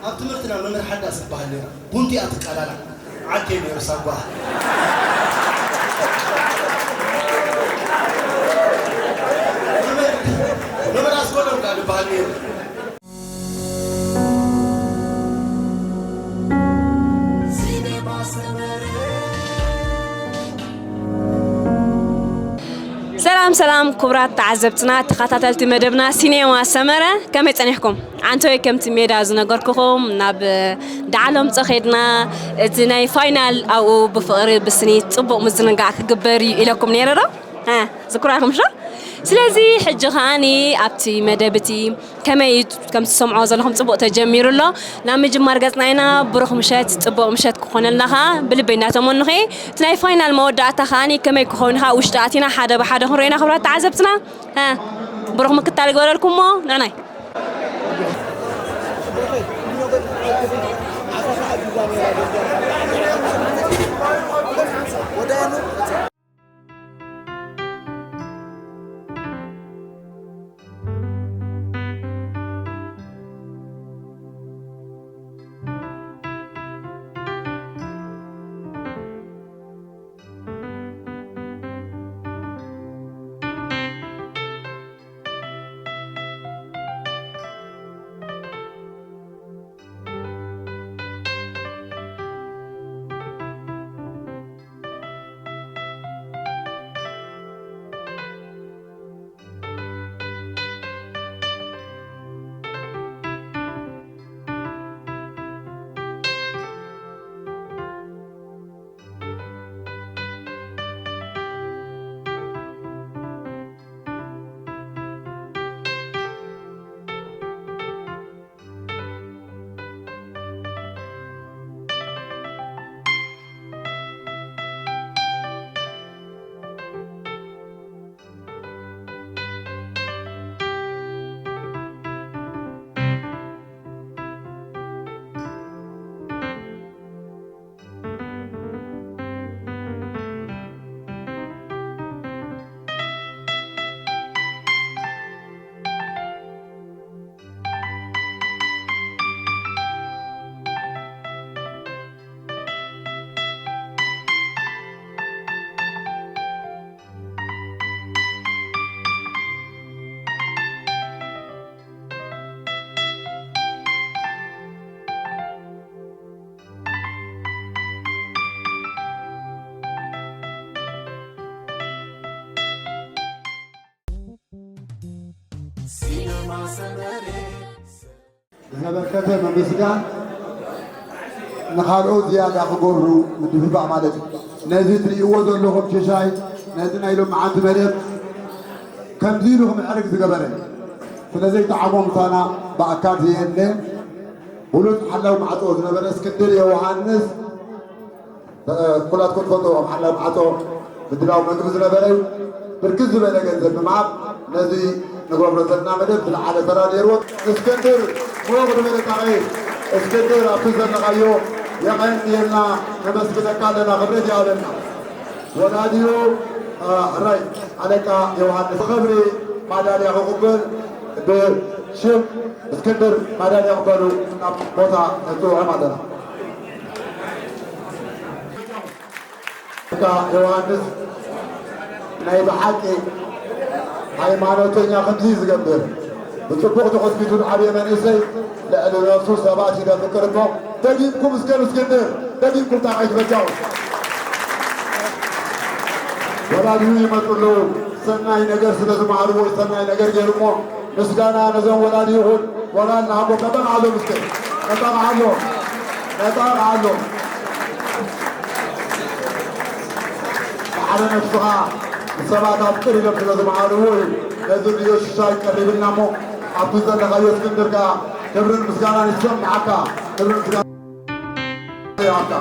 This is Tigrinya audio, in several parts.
ኣብ ትምህርትና መምህር ሓዳስ ዝበሃል ነይሩ። ቡንቲ እያ ትቃላላ። ዓርከይ ነይሩ ሳጓ። መምህር፣ መምህር ኣስኮሎም ከኣ ዝበሃል ነይሩ። ሰላም ሰላም ክቡራት ተዓዘብትና ተኸታተልቲ መደብና ሲኔማ ሰመረ፣ ከመይ ጸኒሕኩም? ኣንቶይ ከምቲ ሜዳ ዝነገርኩኹም ናብ ዳዕሎም ጸኼድና እቲ ናይ ፋይናል ኣብኡ ብፍቕሪ ብስኒት ጽቡቕ ምዝንጋዕ ክግበር እዩ ኢለኩም ነይረ ዶ? እ፣ ዝክራኹም ዶ? ስለዚ ሕጂ ከዓኒ ኣብቲ መደብ እቲ ከመይ እዩ ከም ትሰምዖ ዘለኹም ጽቡቕ ተጀሚሩ ኣሎ። ናብ ምጅማር ገጽና ኢና። ብሩኽ ምሸት፣ ጽቡቕ ምሸት ክኾነልና ከኣ ብልቢ ኢና ተመንኹ። እቲ ናይ ፋይናል መወዳእታ ከዓኒ ከመይ ክኸውን ከኣ ውሽጢ ኣቲና ሓደ ብሓደ ክንሪኦ ኢና ክቡራት ተዓዘብትና። እ፣ ብሩኽ ምክታል ይግበረልኩም እሞ ንዕናይ። ዘበርከተ ምምስጋን ንኻልኦት ዝያዳ ክገብሩ ምድፍፋእ ማለት እዩ። ነዚ ትርእይዎ ዘለኹም ሽሻይ ነዚ ናይ ሎምዓንቲ መደብ ከምዚ ኢሉ ክምዕርግ ዝገበረ ስለ ዘይጠዓሞ ምሳና ብኣካል ዘየለ ብሉጽ ሓላው ማዕጾ ዝነበረ እስክንድር ዮውሃንስ ኩላትኩም ትፈልጥዎ ኣብ ሓላው ማዕጾ ምድላው መግቢ ዝነበረ እዩ። ብርክት ዝበለ ገንዘብ ብምሃብ ነዚ ንገብሮ ዘለና መደብ ዝለዓለ ተራ ነይርዎ። እስክንድር ሞቕ ዝበለ ጣቕዒት እስክንድር ኣብቲ ዘለኻዮ የቐንየልና ነመስግነካ ኣለና ክብረት ይሃበልና። ወላዲኡ ሕራይ ኣለቃ ዮውሃንስ ብኽብሪ ማዳልያ ክቕበል ብሽም እስክንድር ማዳልያ ክበሉ ናብ ቦታ ነፅውዖም ኣለና። ኣለቃ ዮውሃንስ ናይ ብሓቂ ሃይማኖተኛ ከምዚ ዝገብር ብፅቡቕ ተኾስኪቱ ዝዓብየ መንእሰይ ልዕሊ ነብሱ ሰባት እዩ ዘፍቅር እሞ ደጊምኩም እስከ ንእስክንድር ደጊምኩም ጣቕዒት በጃኹም። ወላዲኡ ይመፁ ኣለዉ ሰናይ ነገር ስለ ዝመሃርዎ ሰናይ ነገር ገይሩ እሞ ምስጋና ነዞም ወላዲ ይኹን። ሞራል ንሃቦም ነጣቕዓሎም እስከ ነጣቕዓሎም ነጣቕዓሎም። ማዕረ ነብስኻ ንሰባት ኣፍቅር ኢሎም ስለ ዝመሃርዎ እዩ ነዚ ሪዮ ሽሻይ ቀሪብልና እሞ ኣብቲ ዘለኻዮ እስክንድር ከኣ ክብርን ምስጋናን ይሰምዓካ። ክብርን ምስጋናን ይሃብካ።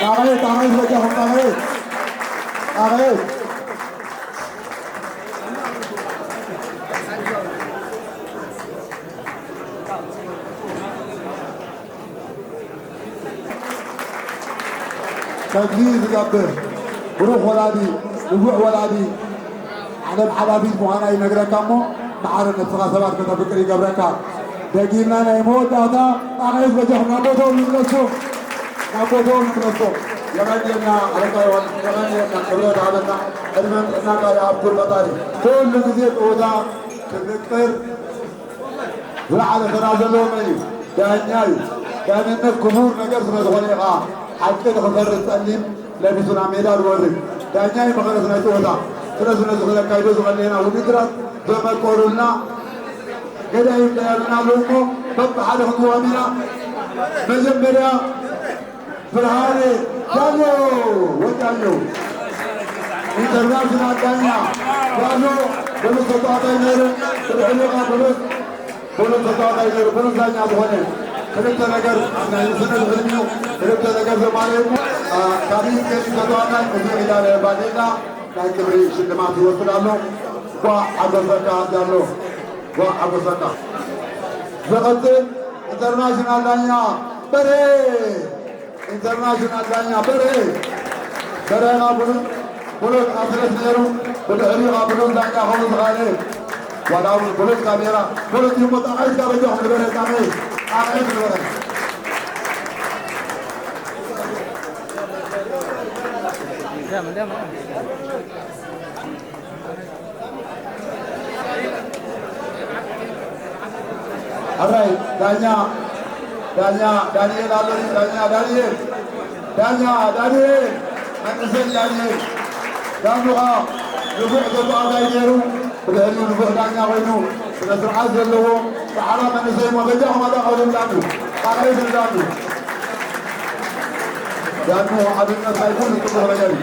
ጣቕዒት ጣቕዒት በጃኹም ጣቕዒት ጣቕዒት። ከምዚ ዝገብር ብሩኽ ወላዲ ንፉዕ ወላዲ ዓለም ሓላፊት ምዃና ይነግረካ እሞ፣ ማዕረ ነብስኻ ሰባት ከተፍቅር ይገብረካ። ደጊምና ናይ መወዳእታ ጣቕዒት በጃኹም ናብ ቦታኦም ንምለሶም፣ ናብ ቦታኦም ንምለሶም። የቐንየልና ኣለቃ ዮሃንስ፣ የቐንየልና፣ ክብረት ሃበና፣ ዕድመን ጥዕናን ይሃብኩም ፈጣሪ። ኩሉ ግዜ ጸወታ ክፍቅር ዝለዓለ ተራ ዘለዎ መን እዩ? ዳኛ እዩ። ዳንነት ክቡር ነገር ስለ ዝኾነ እዩ ኸዓ ሓቂ ንኽፈርድ ጸሊም ለቢሱ ናብ ሜዳ ዝወርድ። ዳኛ እዩ መቐረት ናይ ጸወታ። ስለዚ ነዚ ክነካይዶ ዝቐነየና ውድድራት ዘመቀሩልና ገዳይም ዳያኑና ኣለዉ እሞ በብሓደ ክንዋም ኢና። መጀመርያ ብርሃነ ዳኘው ወዳኘው ኢንተርናሽናል ዳኛ ዳኞ ብሉጽ ተጻዋታይ ነይሩ። ብድሕሪኡ ኸዓ ብሉጽ ብሉጽ ተጻዋታይ ነይሩ። ብሉጽ ዳኛ ዝኾነ ክልተ ነገር ናይ ንስነት ዕድሚኡ ክልተ ነገር ዘማለየ እሞ፣ አ፣ ካልእ ገዲም ተጻዋታይ እዚ ሜዳ ባዴላ ናይ ክብሪ ሽልማት ይወስድ ኣሎ። ጓዕ ሓጎሰካ ዳሎ፣ ጓዕ ሓጎሰካ። ዝቐጽል ኢንተርናሽናል ዳኛ በርሄ። ኢንተርናሽናል ዳኛ በርሄ፣ በርሄ ኸዓ ብሉጽ፣ ብሉጽ ኣትሌት ነይሩ። ብድሕሪኡ ኸዓ ብሉጽ ዳኛ ክኸውን ዝኸኣለ፣ ዋላ እውን ብሉጽ ካሜራ፣ ብሉጽ እዩ። ጣቕዒት ካብ በጃኹም ንበርሄ፣ ጣቕዒት፣ ጣቕዒት ንበርሄ። ሕራይ ዳኛ፣ ዳኛ ዳንኤል ኣሎ ድዩ? ዳኛ ዳንኤል፣ ዳኛ ዳንኤል፣ መንእሰይ ዳንኤል። ዳኑ ኸዓ ንፉዕ ተጻዋታይ ነይሩ፣ ብድሕሪኡ ንፉዕ ዳኛ ኮይኑ ስነ ስርዓት ዘለዎ ጻዕራ መንእሰይ እሞ በጃኹም ኣዳቕዑ ንዳኑ፣ ጣቕዒት ንዳኑ። ዳኑ ሓድነት ናይ ኩሉ ጽቡቕ ነገር እዩ።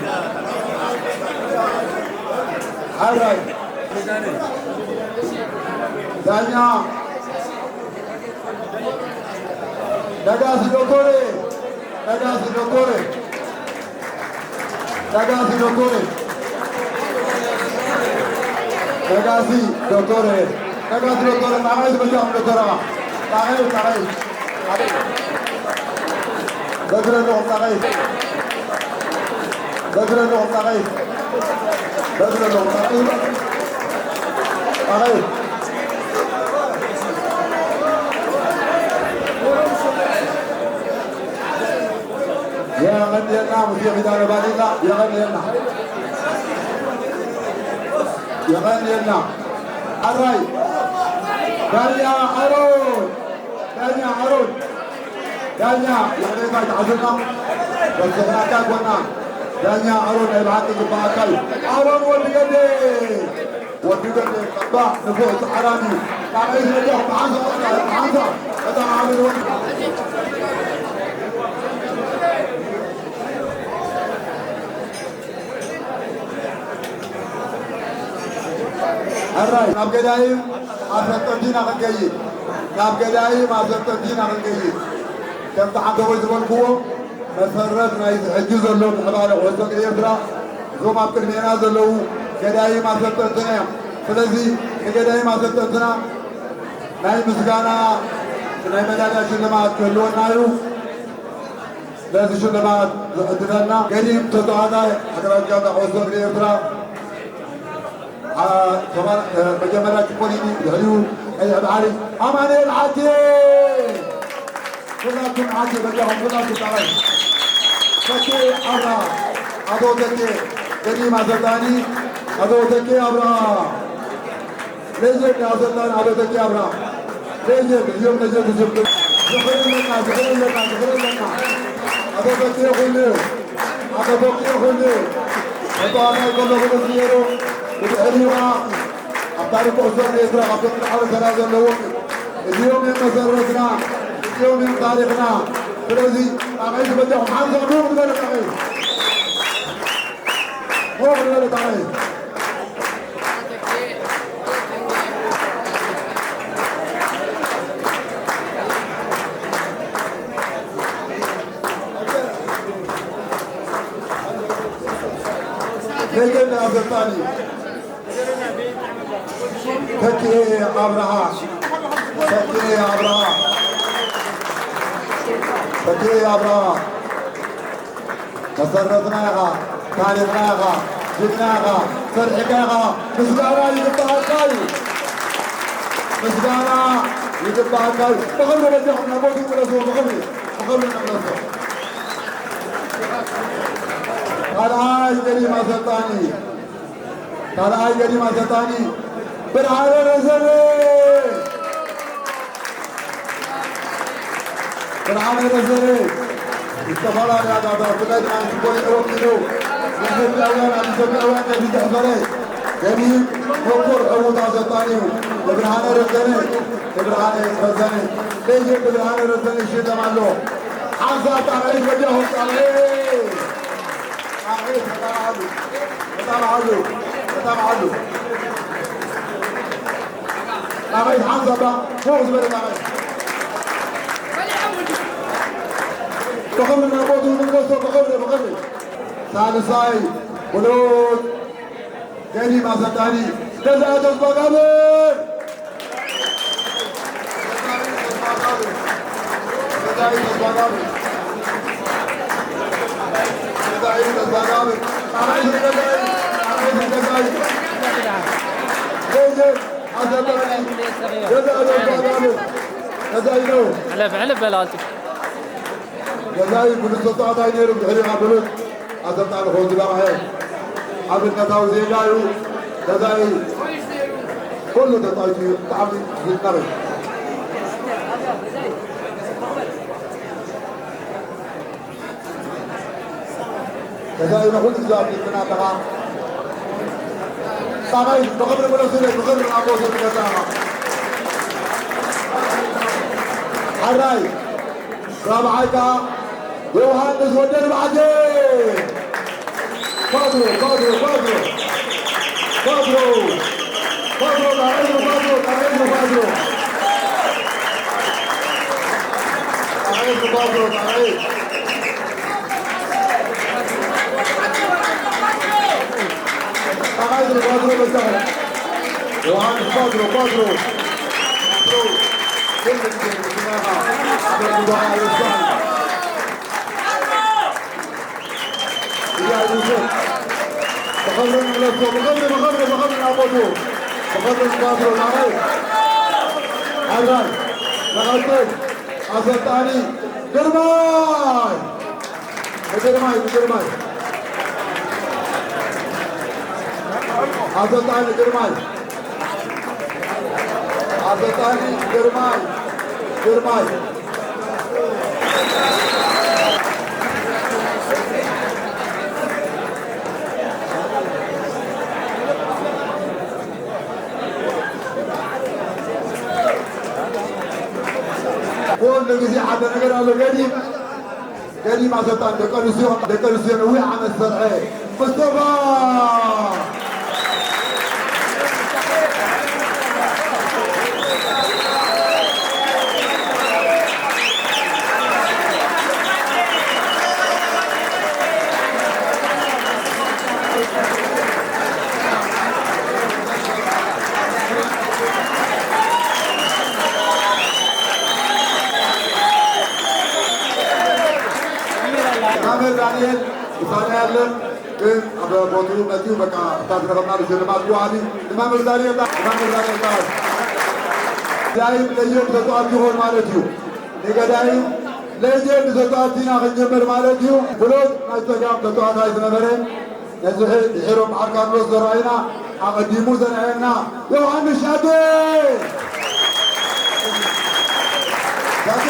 ሕራይ ዳኛ ነጋሲ ዶኮሬ፣ ነጋሲ ዶኮሬ፣ ነጋሲ ዶኮሬ፣ ነጋሲ ዶኮሬ፣ ነጋሲ ዶኮሬ፣ ጣቕዒት በጃኹም ዶኮረኻ፣ ጣቕዒት፣ ጣቕዒት። በድረ ኣለኹም ጣቕዒት። በድረ ኣለኹም ጣቕዒት። በድረ ኣለኹም ጣቕዒት። ጣቕዒት። የቐንየልና ሙሴ ኪዳነ ባዲላ፣ የቐንየልና። የቐንየልና። ኣራይ። ዳኛ ኣሮን። ዳኛ ኣሮን፣ ዳኛ ይቕሬታ ይትሓዘልና፣ ረሲዕናካ ኣይኮና። ዳኛ ኣሮን ናይ ብሓቂ ይግባኣካ እዩ። ኣሮን ወዲ ገዴ፣ ወዲ ገዴ ቀባዕ ንፉዕ ጻዕራም እዩ። ጣቕዒት ነጃ ብሓንሳእ፣ ብሓንሳእ፣ በጣም ዓቢ ወዲ። ሕራይ፣ ናብ ገዳይም ኣሰልጠንቲ ኢና ክንከይድ። ናብ ገዳይም ኣሰልጠንቲ ኢና ክንከይድ። ከምቲ ዓንተቦይ ዝበልክዎ፣ መሰረት ናይዚ ሕጂ ዘሎ ምዕባለ ኩዕሶ እግሪ ኤርትራ፣ እዞም ኣብ ቅድሜና ዘለዉ ገዳይም ኣሰልጠንትና እዮም። ስለዚ ንገዳይም ኣሰልጠንትና ናይ ምስጋና ናይ መዳልያ ሽልማት ክህልወና እዩ። ነዚ ሽልማት ዝዕድለና ገዲም ተጻዋታይ ሃገራዊት ጋንታ ኩዕሶ እግሪ ኤርትራ፣ አ፣ ሶማል፣ እ፣ መጀመርያ ኪፖሊኒ፣ ድሕሪኡ ቀይሕ ባሕሪ ኣማኑኤል ዓቴ። ኩላኩም ዓቴ በጃኹም፣ ኩላኩም ጣቕዒት። ተኬ ኣብርሃ፣ ኣቶ ተኬ ገዲም ኣሰልጣኒ፣ ኣቶ ተኬ ኣብርሃ። ሌጀንድ ኣሰልጣኒ ኣቶ ተኪ ኣብርሃ። ሌጀንድ፣ እዚኦም ሌጀንድ ዝብሉ። ዝኽሪ ኣለና፣ ዝኽሪ ኣለና፣ ዝኽሪ ኣለና። ኣቶ ተኪ ኩሉ፣ ኣቶ ተኪ ኩሉ። ተጻዋታይ ከሎ ብሉጽ ነይሩ። ብድሕሪኡ ኸዓ ኣብ ታሪኽ ኩዕሶ እግሪ ኤርትራ ካብቶም ዝለዓለ ተራ ዘለዎም። እዚኦም እዮም መሰረትና፣ እዚኦም እዮም ታሪኽና። ስለዚ ጣቕዒት በጃኹም ሓንሳእ ሞቕ ዝበለ ጣቕዒት። ሞቕ ዝበለ ጣቕዒት። ሌጀንድ ኣሰልጣኒ ተኪኤ ኣብርሃ፣ ተኪኤ ኣብርሃ፣ ተኪኤ ኣብርሃ። መሰረትና ኢኻ፣ ታሪኽና ኢኻ። ጅግና ኢኻ፣ ፈሪሕካ ኢኻ፣ ምስጋና ይግባኣካ እዩ። ምስጋና ይግባኣካ እዩ። ብኽብሪ በጃኹም ናብ ቦትኡ ምለስዎ፣ ብኽብሪ፣ ብኽብሪ ንምለሶ። ካልኣይ ገዲም ኣሰልጣኒ፣ ካልኣይ ገዲም ኣሰልጣኒ ብርሃነ ረዘነ። ብርሃነ ረዘነ ዝተፈላለዩ ኣጋጣሚ ብፍላይ ድማ ንስፖርት ወኪሉ ንኢትዮጵያውያን ኣብ ኢትዮጵያውያን ከይዲ ዘሕፈረ ገዲም ምቁር ዕዉት ኣሰልጣኒ እዩ። ንብርሃነ ረዘነ፣ ንብርሃነ ረዘነ፣ ሌጀንድ ብርሃነ ረዘነ ይሽለም ኣሎ። ሓንሳብ ጣቕዒት በጃኹም ጣቕዒት። ጣቕዒት ተጣቕዓሉ፣ ተጣቕዓሉ፣ ተጣቕዓሉ። ጣቕዒት ሓንሳብ ባ፣ ፉቕ ዝበለ ጣቕዒት። ብኽብሪ ናብ ቦትኡ ንመልሶ፣ ብኽብሪ፣ ብኽብሪ። ሳልሳይ ብሉጽ ገዲም ኣሰልጣኒ ገዛኢ ተስፋጋብር። ገዛኢ ተስፋጋብር። ገዛኢ ተስፋጋብር። ጣቕዒት ንገዛኢ፣ ጣቕዒት ንገዛኢ። ሌጀንድ ኣሰልጣኒ ገዛኢ ተስፋጋብር። ገዛኢ ነው። ሕለፍ፣ ሕለፍ በል ኣልቱ። ገዛኢ ብሉጽ ተጻዋታይ ነይሩ፣ ብድሕሪኡ ብሉጽ ኣሰልጣኒ ክኸውን ዝበቕዐ ኣብነታዊ ዜጋ እዩ። ገዛኢ ኩሉ ተጻዊቱ እዩ፣ ብጣዕሚ ዝድነቕ እዩ። ገዛኢ ንኹሉ ግዜ ኣብ ልብና ኣለኻ። ጻባይ ብኽብሪ ምለሱለይ፣ ብኽብሪ ናብ ቦትኡ ንገዛእኻ። ሓራይ ራብዓይ ከኣ ዮሃንስ ወደ ንባዕጀ። ኳድሮ፣ ኳድሮ፣ ኳድሮ። ኳድሮ፣ ኳድሮ፣ ጣዕዒት ኳድሮ፣ ጣዕዒት ኳድሮ። ጣዕዒት ኳድሮ፣ ጣዕዒት። ጣዕዒት ኳድሮ በጃኹም። ዮሃንስ ኳድሮ፣ ኳድሮ። ኳድሮ። ብኽብሪ ንመልሶ፣ ብኽብሪ፣ ብኽብሪ፣ ብኽብሪ ናብ ቦትኡ። ብኽብሪ ንባትሮ፣ ናበይ? ሓራይ፣ ንቐጽል። ኣሰልጣኒ ግርማይ። ንግርማይ፣ ንግርማይ። ኣሰልጣኒ ግርማይ። ኣሰልጣኒ ግርማይ፣ ግርማይ። ኩሉ ግዜ ሓደ ነገር ኣሎ፣ ገዲም፣ ገዲም ኣሰልጣኒ ደቂ ኣንስትዮ፣ ደቂ ኣንስትዮ ነዊሕ ዓመት ዝሰርሐ ሙስጠፋ። መምህር ዳንኤል ውሳነ ያለን ግን ኣብ ቦትኡ መጺኡ በቃ እታ ዝረኸብናሉ ሽልማት ይወሃብ እዩ። ንመምህር ዳንኤል፣ ንመምህር ዳንኤል ጣል። ዳይም ለየት ተጻዋቲ ይኾን ማለት እዩ። ንገዳይም ሌጀንድ ተጻዋቲና ክንጀምር ማለት እዩ። ብሉጽ ናይ ጸጋም ተጻዋታይ ዝነበረ፣ ነዚ ድሒሮም በዓል ካርሎስ ዘርኣይና፣ ኣቐዲሙ ዘርኣየና ዮሃንስ ሻዴ። ሻዴ፣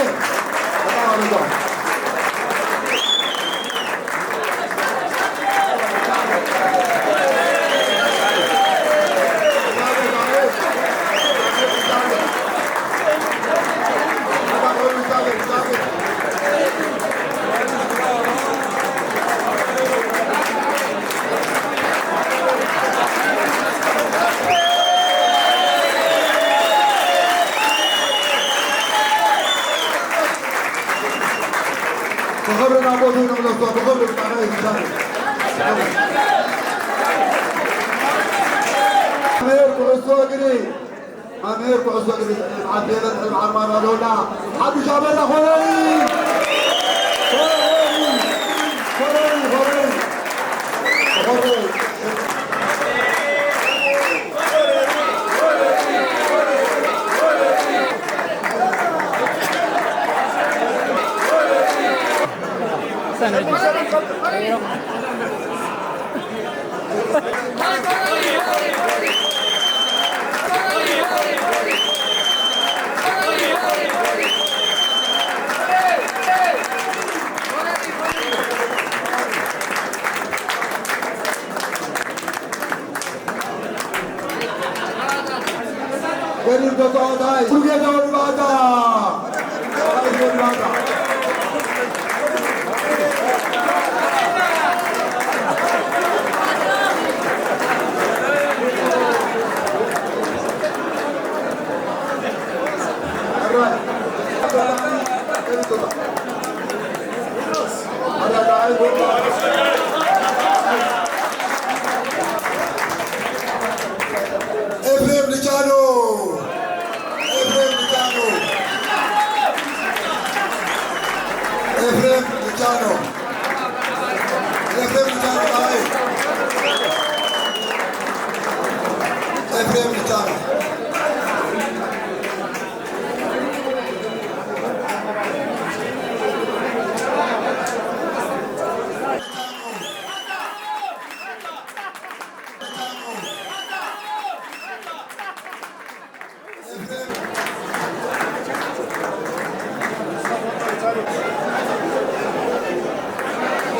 በጣም አበዛው። ብኽብሪ ናብ ቦትኡ ንምለሶ፣ ብኽብሪ ብጣዕሚ እዩ ዝሻነ። መምህር ኩዕሶ እግሪ፣ መምህር ኩዕሶ እግሪ ዓዲ ኤለን፣ ሕልም ዓርማ ማራዶና፣ ሓዱሽ ኣበራ ኾረይ! ኾረይ! ኾረይ! ኾረይ! ኾረይ! ገዲም ተጻዋታይ ሙሉጌታ ወልባታ። ኤፍሬም ልቻኖ፣ ኤፍሬም ልቻኖ፣ ኤፍሬም ልቻኖ፣ ኤፍሬም ልቻኖ፣ ኤፍሬም ልቻኖ።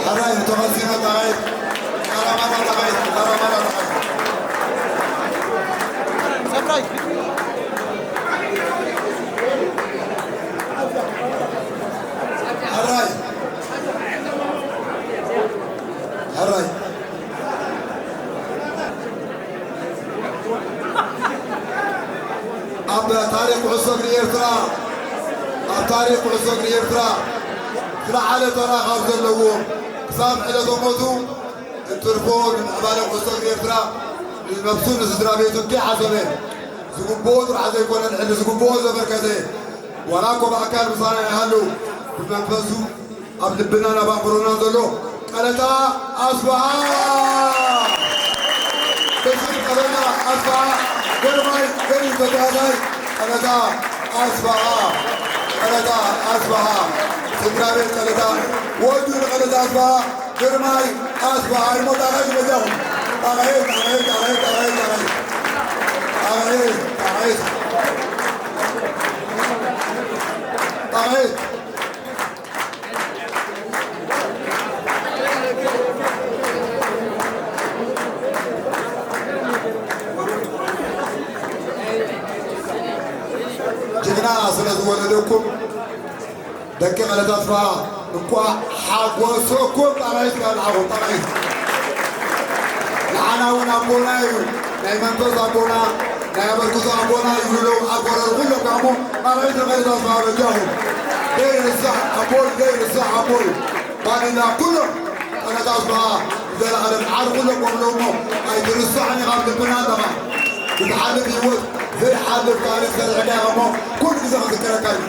ሕራይ ተቐሲመ፣ ጣቓይት፣ ጣራማራ ጣቓይት፣ ጣራማራ ጣቓይት። ሕራይ። ሕራይ። ኣብ ታሪኽ ኩዕሶ እግሪ ኤርትራ፣ ኣብ ታሪኽ ኩዕሶ እግሪ ኤርትራ ዝለዓለ ተራ ካብ ዘለዎ፣ ክሳብ ዕለተ ሞቱ እንትርፎ ንምዕባለ ኩዕሶ እግሪ ኤርትራ ንነብሱ ንስድራ ቤቱ እንተይሓሰበ፣ ዝግብኦ ጥራሕ ዘይኮነ፣ ንሕሊ ዝግብኦ ዘበርከተ፣ ዋላ እኮ ብኣካል ምሳና ይሃሉ፣ ብመንፈሱ ኣብ ልብናን ኣብ ኣእምሮናን ዘሎ ቀለታ ኣስፍሃ። በዚ ቀለታ ኣስፍሃ፣ ግርማይ፣ ገሪብ ተጋዳላይ ቀለታ ኣስፍሃ፣ ቀለታ ኣስፍሃ፣ ስድራ ቤት ቀለታ፣ ወዱ ንቀለታ ኣስፍሃ፣ ግርማይ ኣስፍሃ፣ እሞ ጣቕዒት በጃኹም። ጣቕዒት፣ ጣቕዒት፣ ጣቕዒት፣ ጣቕዒት፣ ጣቕዒት። ጣቕዒት፣ ጣቕዒት። ጣቕዒት። ጅግና ስለ ዝወለደኩም ደቂ ቀለታ ኣስፍሃ እንኳዕ ሓጎሰኩም። ጣቕዒት ካብ ንዓኹም፣ ጣቕዒት። ንዓና እውን ኣቦና እዩ፣ ናይ መንፈስ ኣቦና፣ ናይ ኣበርክቶ ኣቦና እዩ። ሎም ኣቦረር ኩሎም ካሞ ጣቕዒት ንቀለታ ኣስፍሃ በጃኹም። ዘይርሳዕ ኣቦ እዩ፣ ዘይርሳዕ ኣቦ እዩ። ባንዳ ኩሎም ቀለታ ኣስፍሃ ዘለኣለም ዓር ኩሎም ከምሎም እሞ ኣይትርሳዕን ኢኻ ኣብ ልብና ኣለኻ። ብትሓልፍ ህይወት ዘይሓልፍ ታሪኽ ሰሪሕካ ኢኻ እሞ ኩሉ ግዜ ክዝከረካ እዩ።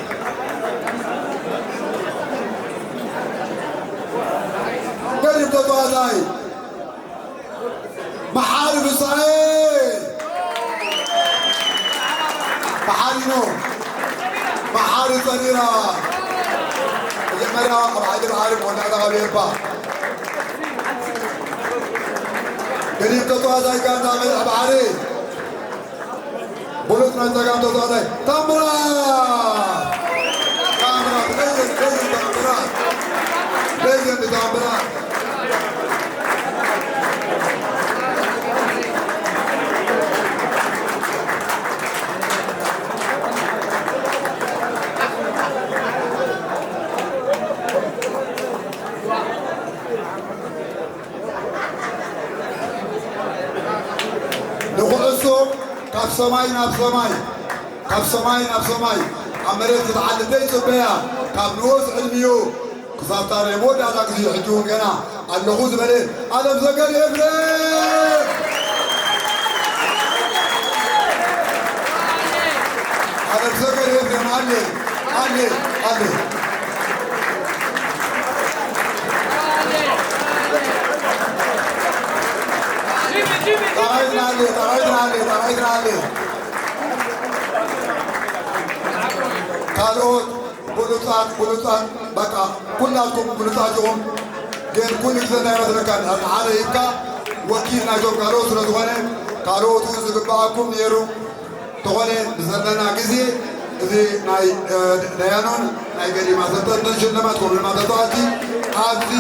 ገሪብ ተጻዋታይ መሓሪ ፍስሃየ። መሓሪኖ፣ መሓሪ ጸሪራ። መጀመርያ ኣብ ሓይሊ ባሕሪ መወዳእታ ካብ ኤርባ። ገዲም ተጻዋታይ ጋንታ ቀይሕ ባሕሪ። ብሉጽ ናይ ጸጋም ተጻዋታይ ታምራት። ታምራት፣ ሌጀንድ፣ ሌጀንድ ታምራት። ሌጀንድ ታምራት። ንኹዕሶ ካብ ሰማይ ናብ ሰማይ፣ ካብ ሰማይ ናብ ሰማይ፣ ኣብ መሬት ክትዓሊ ዘይጽበያ፣ ካብ ንኡስ ዕድሚኡ ክሳብ ታሪኽ መወዳእታ ግዜ፣ ሕጂ እውን ገና ኣለኹ ዝበለ ኣለምሰገድ ኤፍሬም። ኣለምሰገድ ኤፍሬም ኣለ፣ ኣለ፣ ኣለ። ጣቓይትና ኣለ፣ ጣቓይትና ኣለ፣ ጣቓይትና ኣለ። ካልኦት ብሉጻት፣ ብሉጻት፣ በቃ ኩላትኩም ብሉጻት ኢኹም። ግን ኩሉ ግዜ እንታይ መስለካ፣ ንሓደ ሂብካ ወኪል ናይቶም ካልኦት ስለ ዝኾነ፣ ካልኦት እውን ዝግብኣኩም ነይሩ። እንተኾነ ብዘለና ግዜ እዚ ናይ፣ እ፣ ደያኑን ናይ ገዲም ኣሰልጠንትን ሽልማት ከምኡ ድማ ተጻወትቲ ኣብዚ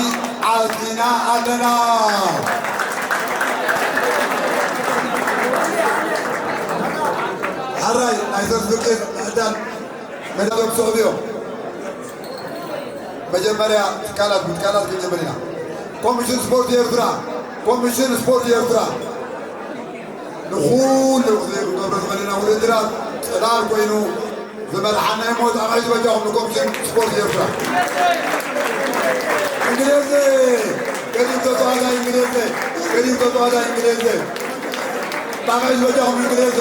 ዓጺና ኣለና። ሕራይ ናይ ሰርቲፊኬት ምዕዳል መዳብ ክስዕቡ እዮም። መጀመርያ ትካላት፣ ብትካላት ክንጀምር ኢና። ኮሚሽን ስፖርት ኤርትራ፣ ኮሚሽን ስፖርት ኤርትራ ንኹሉ ግዜ ክንገብሮ ዝመደና ውድድራት ጽላል ኮይኑ ዝመርሓና እሞ ጣቕዒ ዝበጃኹም ንኮሚሽን ስፖርት ኤርትራ። እንግሊዝ፣ ገዲም ተጻዋታይ እንግሊዝ፣ ገዲም ተጻዋታይ እንግሊዝ፣ ጣቕዒ ዝበጃኹም እንግሊዝ።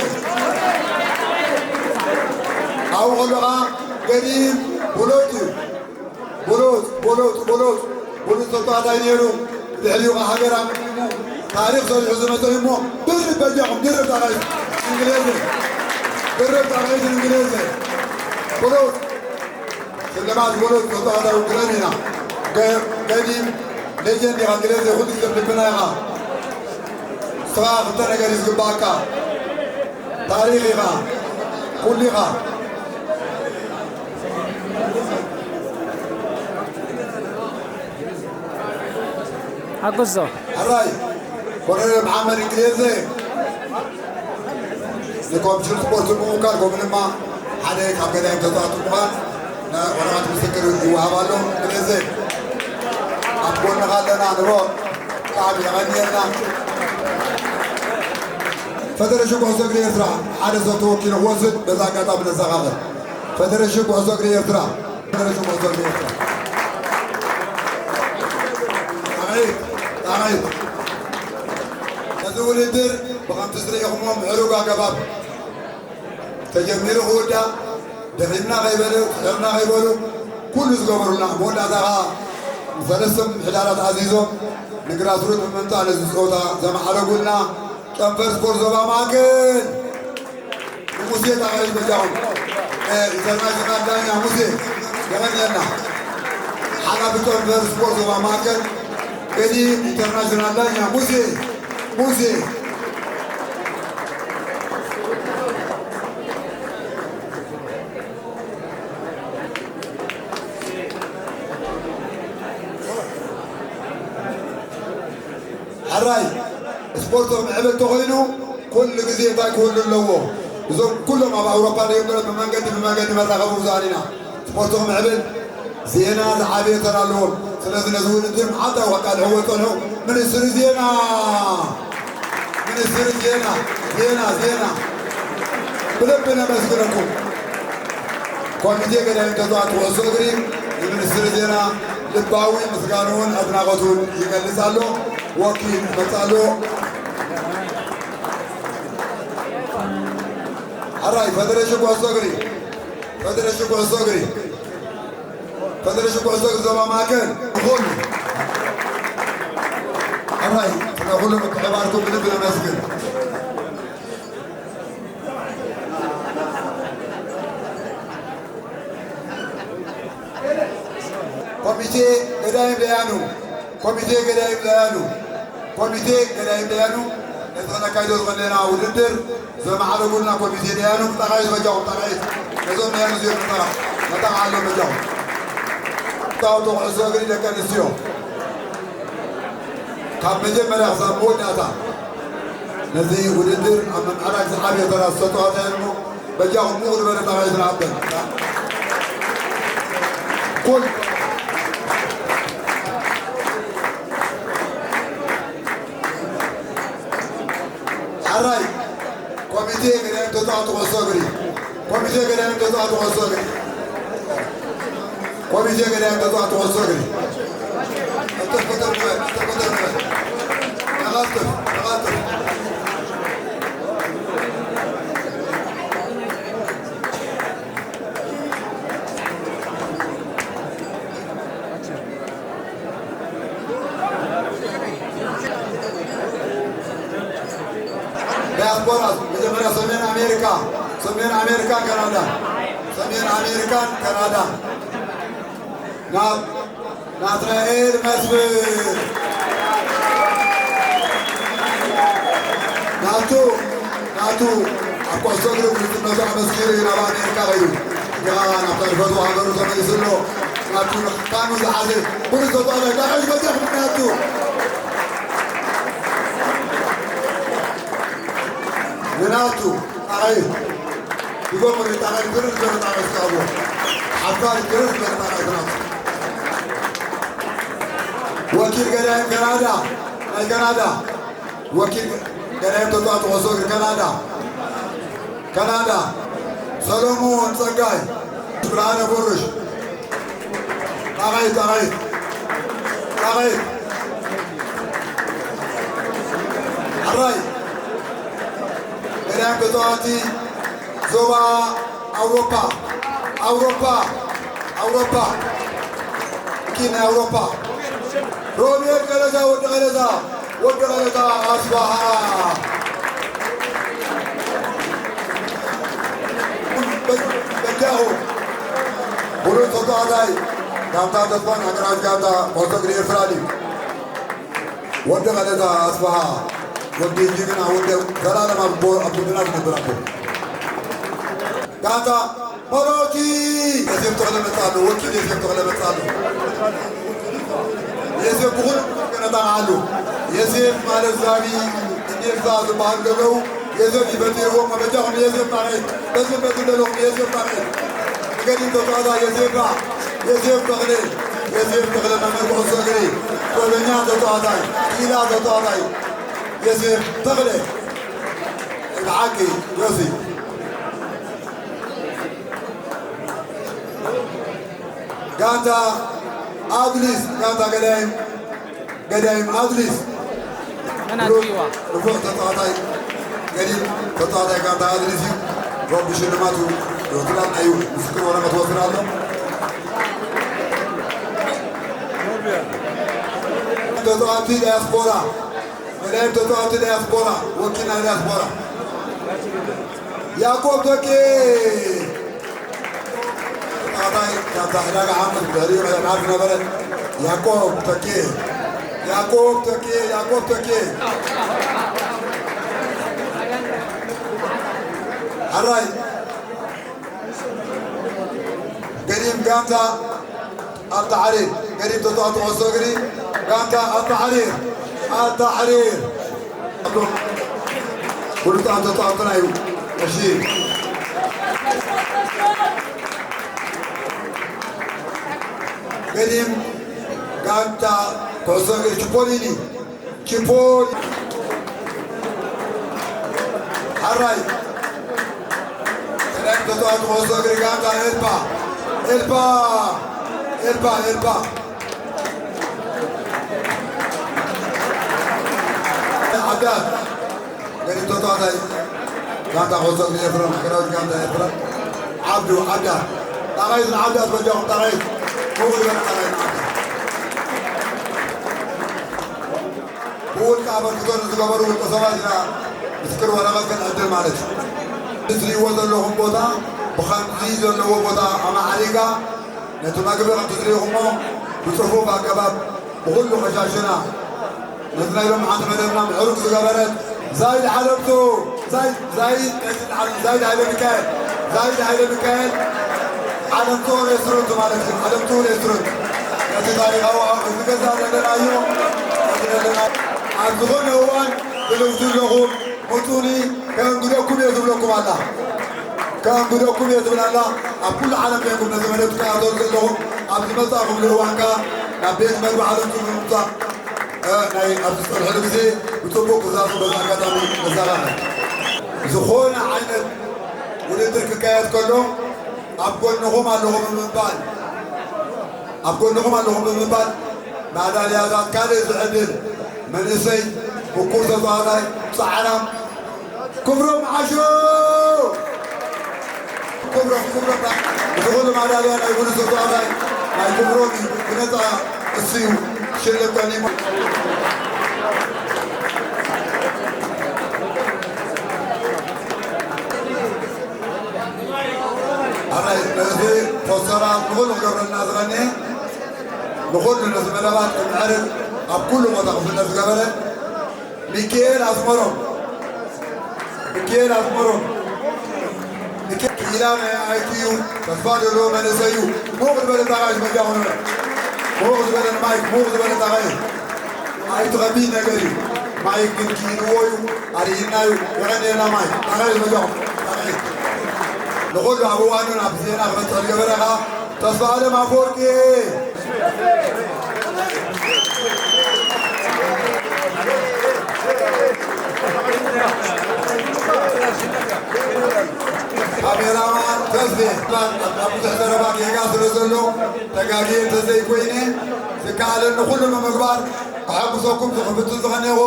ኣብኡ ከሎ ኸዓ ገዲም ብሉጽ እዩ። ብሉጽ፣ ብሉጽ፣ ብሉጽ፣ ብሉጽ ተጻዋታይ ነይሩ። ድሕሪኡ ሃገር ኣመዲሙ ታሪኽ ሰሪሑ ዝመጸ እዩ እሞ፣ ድርብ በጃኹም፣ ድርብ ጣቕዒት እንግሊዝ፣ ድርብ ጣቕዒት እንግሊዝ። ብሉጽ ሽልማት ብሉጽ ተጻዋታይ ውክለን ኢና። ገ-፣ ገዲም ሌጀንድ ኢኻ እንግሊዝ፣ ኩሉ ግዜ ኣብ ልብና ኢኻ። ንስኻ ክልተ ነገር እዩ ዝግባኣካ። ታሪኽ ኢኻ፣ ኩሉ ኢኻ። ሓጎሶ። ሕራይ ኮሎኔል መሓመድ እንግሊዝ ንኮሚሽን ስፖርት ብምውካል፣ ከምኡ ድማ ሓደ ካብ ገዳይም ተጻዋቲ ብምዃን ናይ ወረቐት ምስክር ይወሃብ ኣሎ። እንግሊዝ ኣብ ጎንኻ ኣለና፣ ንቦ ብጣዕሚ የቐንየልና። ፈደረሽን ኩዕሶ እግሪ ኤርትራ ሓደ ሰብ ተወኪሉ ክወስድ በዛ ኣጋጣሚ ነዘኻኽር። ፈደረሽን ኩዕሶ እግሪ ኤርትራ፣ ፈደረሽን ኩዕሶ እግሪ ኤርትራ። ጣቕዒት፣ ጣቕዒት። እዚ ውድድር ብኸምቲ ዝርኢኹሞ ምዕሩግ ኣገባብ ተጀሚሩ ክውዳእ፣ ደኺምና ከይበለ፣ ጽዕርና ከይበሉ፣ ኩሉ ዝገበሩልና፣ መወዳእታ ኸኣ ንሰለስተ ምምሕዳራት ኣዚዞም፣ ንግራስሩት ብምምጻእ ነዚ ጸወታ ዘማዕረጉልና፣ ጨንፈር ስፖርት ዞባ ማእከል ንሙሴ ጣቕዒት በጃኹም። እ፣ ኢንተርናሽናል ዳኛ ሙሴ፣ የቐንየልና። ሓላፊ ጨንፈር ስፖርት ዞባ ማእከል፣ ገዲም ኢንተርናሽናል ዳኛ ሙሴ፣ ሙሴ። ሕራይ ስፖርት ክምዕብል ተኾይኑ ኩሉ ግዜ እንታይ ክህሉ ኣለዎ? እዞም ኩሎም ኣብ ኣውሮፓ ንሪኦም ዘለና ብመንገዲ ብመንገዲ መራኸቢ ብዙሃን ኢና። ስፖርት ክምዕብል ዜና ዝዓበየ ተራ ኣለዎም። ስለዚ ነዚ ውድድር መዓልታዊ ከቃልዕዎ ዝጸንሑ ሚኒስትሪ ዜና፣ ሚኒስትሪ ዜና፣ ዜና፣ ዜና ብልቢ ነመስግነኩም። ኮሚቴ ገዳይም ተጻዋቲ ኩዕሶ እግሪ ንሚኒስትሪ ዜና ልባዊ ምስጋንኡን ኣድናቖቱን ይገልጽ ኣሎ። ወኪል ይመጽእ ኣሎ። ሕራይ ፈደረሽን ኩዕሶ እግሪ፣ ፈደረሽን ኩዕሶ እግሪ፣ ፈደረሽን ኩዕሶ እግሪ ዞባ ማእከል ንኹሉ ሕራይ ስለ ኩሉ ምትሕብባርኩም ብልቢ ነመስግን። ኮሚቴ ገዳይም ደያኑ፣ ኮሚቴ ገዳይም ደያኑ፣ ኮሚቴ ገዳይም ደያኑ ነቲ ከነካይዶ ዝቐነና ውድድር ዘማዕረጉልና ኮሚቴ ደያኑ ጣቕዒት በጃኹም፣ ጣቕዒት ነዞም ደያኑ እዚኦም ነጠቓ፣ ነጠቓ ኣሎ በጃኹም። ጻወቶ ኩዕሶ እግሪ ደቂ ኣንስትዮ ካብ መጀመርያ ክሳብ መወዳእታ ነዚ ውድድር ኣብ ምምዕራግ ዝዓበየ ተራ ዝተጻወተ እሞ በጃኹም ሙቕ ዝበለ ጣቕዒት ንኣበል። ኩል ሕራይ ኮሚቴ ገዳይም ተጻወቲ ኩዕሶ እግሪ፣ ኮሚቴ ገዳይም ተጻወቲ ኩዕሶ እግሪ፣ ኮሚቴ ገዳይም ተጻወቲ ኩዕሶ እግሪ። ቅልጥፍ ቅልጥፍ ንበል፣ ቅልጥፍ ቅልጥፍ ንበል። ተቐልጥፍ፣ ተቐልጥፍ። ዲያስፖራ መጀመርያ ሰሜን ኣሜሪካ፣ ሰሜን ኣሜሪካን ካናዳን፣ ሰሜን ኣሜሪካን ካናዳን ናብ ናትናኤል መስፍን። ናቱ፣ ናቱ፣ ኣብ ኩዕሶ እግሪ ብሉጽነቱ ኣመስኪሩ እዩ ናብ ኣሜሪካ ከይዱ። ግና ናብታ ዝፈትዎ ሃገሩ ተመሊሱ ኣሎ። ናቱ ንካኑ ዝሓዘ ብሉጽ ተጻዋታይ ዳዕሽ በጃኹም ናቱ። ንናቱ ጣቕዒት። ይጎምር ጣቕዒት፣ ትርር ዝበለ ጣቕዒት ክኣልዎ። ሓፋር ትርር ዝበለ ጣቕዒት ናቱ። ወኪል ገዳይም ካናዳ፣ ናይ ካናዳ። ወኪል ገዳይም ተጻዋቲ ኩዕሶ እግሪ ካናዳ። ካናዳ፣ ሰሎሞን ጸጋይ፣ ብርሃነ ቦርሽ። ጣቕዒት፣ ጣቕዒት፣ ጣቕዒት። ሕራይ። ገዳይም ተጻዋቲ ዞባ ኣውሮፓ፣ ኣውሮፓ፣ ኣውሮፓ። ወኪል ናይ ኣውሮፓ። ሮቤል ገለዛ፣ ወዲ ገለዛ፣ ወዲ ገለዛ ኣስፋሃ። በጃኹ። ብሉጽ ተጻዋታይ ጋንታ ተስፋን ሃገራዊት ጋንታ ኩዕሶ እግሪ ኤርትራ ድዩ? ወዲ ገለዛ ኣስፋሃ፣ ወዲ ጅግና፣ ወዲ ዘላለም ኣብ ጎ-፣ ኣብ ጎድና ዝነብር ኣቦ። ጋንታ መሮቲ። ዮሴፍ ተኽለ መጽእ ኣሎ፣ ወኪል ዮሴፍ ተኽለ መጽእ ኣሎ። ዮሴፍ ብኹሉ ገነታ ኣሉ። ዮሴፍ ማለት ዛቢ እንዴልሳ ዝበሃሉ ዘለዉ፣ ዮሴፍ ይፈጢርዎም። በጃኹም ዮሴፍ ጣቕዒት፣ በዚ በዚ ዘለኹም ዮሴፍ ጣቕዒት። ንገዲም ተጻዋታይ ዮሴፍ፣ ዮሴፍ ተኽለ፣ ዮሴፍ ተኽለ መምህር ኩዕሶ እግሪ፣ ጥበበኛ ተጻዋታይ፣ ክኢላ ተጻዋታይ፣ ዮሴፍ ተኽለ። ብሓቂ ዮሲ። ጋንታ ኣድሊስ፣ ጋንታ ገዳይም፣ ገዳይም ኣድሊስ። መን ኣጥፊእዋ? ንፉዕ ተጻዋታይ፣ ገዲም ተጻዋታይ ጋንታ ኣድሊስ እዩ። ሮቢ ሽልማቱ ይወስድ ኣሎ፣ እዩ ምስክር ወረቐት ወስድ ኣሎ። ተጻዋቲ ዳያስፖራ፣ ገዳይም ተጻዋቲ ዳያስፖራ፣ ወኪል ናይ ዳያስፖራ። ያዕቆብ ተኬ። ተጻዋታይ ካብታ ዕዳጋ ሓሙስ ብድሕሪኡ ቀደም ዓርኪ ነበረ። ያዕቆብ ተኬ። ያዕቆብ ተኬ። ያዕቆብ ተኬ። ሕራይ። ገዲም ጋንታ ኣልታሕሪር፣ ገዲም ተጻዋቲ ኩዕሶ እግሪ ጋንታ ኣልታሕሪር፣ ኣልታሕሪር። ብሉጻት ተጻወትና እዩ። እሺ። ገዲም ጋንታ ኩዕሶ እግሪ ቺፖሊኒ፣ ቺፖሊ። ሓራይ። ቀዳም ተጻዋቲ ኩዕሶ እግሪ ጋንታ ኤልፓ፣ ኤልፓ፣ ኤልፓ፣ ኤልፓ። ዓዳት። ገዲም ተጻዋታይ ጋንታ ኩዕሶ እግሪ ኤርትራ፣ ሃገራዊት ጋንታ ኤርትራ። ዓብዱ፣ ዓዳት። ጣቕዒት ንዓዳት በጃኹም፣ ጣቕዒት። ምውል በል ጣቕዒት ንዓዳት። ብውልቂ ኣበርክቶ ንዝገበሩ ውልቀ ሰባት ኢና ምስክር ወረቐት ክንዕድል ማለት እዩ። እዚ ትሪእዎ ዘለኹም ቦታ ብኸምዚ ዘለዎ ቦታ ኣማዕሪጋ ነቲ መግቢ ከምቲ ዝሪእኹሞ ብጽፉፍ ኣገባብ ብኹሉ ኸሻሽና ነቲ ናይ ሎምዓንቲ መደብና ምዕሩግ ዝገበረት ዛይድ ዓለምቱ፣ ዛይድ፣ ዛይድ፣ ዛይድ፣ ዛይድ ሃይለ ሚካኤል፣ ዛይድ ሃይለ ሚካኤል ዓለምቱ ሬስቶራንት ማለት እዩ። ዓለምቱ ሬስቶራንት ነቲ ታሪኻዊ ኣብ እዚ ገዛ ዘለናዮ፣ ኣብዚ ዘለና ኣብ ዝኾነ እዋን ትልውሱ ኣለኹም፣ ምጹኒ፣ ከእንግደኩም እየ ዝብለኩም ኣላ። ከእንግደኩም እየ ዝብል ኣላ። ኣብ ኩሉ ዓለም ኮይንኩም ነዚ መደብ ትከታተሉ ዘለኹም፣ ኣብ ዝመጻእኩምሉ እዋን ከኣ ናብ ቤት መግቢ ዓለምቱ ብምምጻእ፣ እ፣ ናይ ኣብዚ ዝጸንሐሉ ግዜ ብጽቡቕ ክዛዘም በዚ ኣጋጣሚ ነዘኻኽር። ዝኾነ ዓይነት ውድድር ክካየድ ከሎ ኣብ ጎንኹም ኣለኹ ብምባል፣ ኣብ ጎንኹም ኣለኹ ብምባል፣ ማዳልያታት ካልእ ዝዕድል መንእሰይ፣ ምኩር ተጻዋታይ፣ ጻዕራም፣ ክብሮም ዓሾ! ክብሮም፣ ክብሮም፣ እዚ ኩሉ ማዳልያ ናይ ብሉጽ ተጻዋታይ ናይ ክብሮም እዩ። ብነጻ እሱ እዩ ሽልም ቀኒሙ። ኣራይ፣ እዚ ፖስተራት ንኹሉ ክገብረልና ዝቐንየ ንኹሉ ነዚ መደባት ክምዕርግ ኣብ ኩሉ ቦታ ክፍለጥ ዝገበረ ሚካኤል ኣስመሮም፣ ሚካኤል ኣስመሮም፣ ሚካኤል ክኢላ ናይ ኣይ ቲ ዩ ተስፋ ዘለዎ መንእሰይ እዩ። ሙቕ ዝበለ ጣቓሽ መጃኹም። ሙቕ ዝበለ ማይክ፣ ሙቕ ዝበለ ጣቓሽ። ኣይ ቲ ከቢድ ነገር እዩ። ማይክ ግን ክኢልዎ እዩ፣ ኣርእይና እዩ። የቐንየልና ማይክ። ጣቓሽ መጃኹም። ጣቓሽ። ንኹሉ ኣብ እዋኑን ኣብ ዜና ክመጽእ ዝገበረ ኸኣ ተስፋ ኣለም ኣፈወርቂ። ካሜራማን ተስፌ፣ ኣብ ብዙሕ ዘረባ ጌጋ ስለ ዘሎ፣ ተጋግየ እንተዘይኮይነ፣ ዝከኣለኒ ኩሉ ብምግባር ከሐጉሰኩም ዝኽፍትን ዝቐነኹ።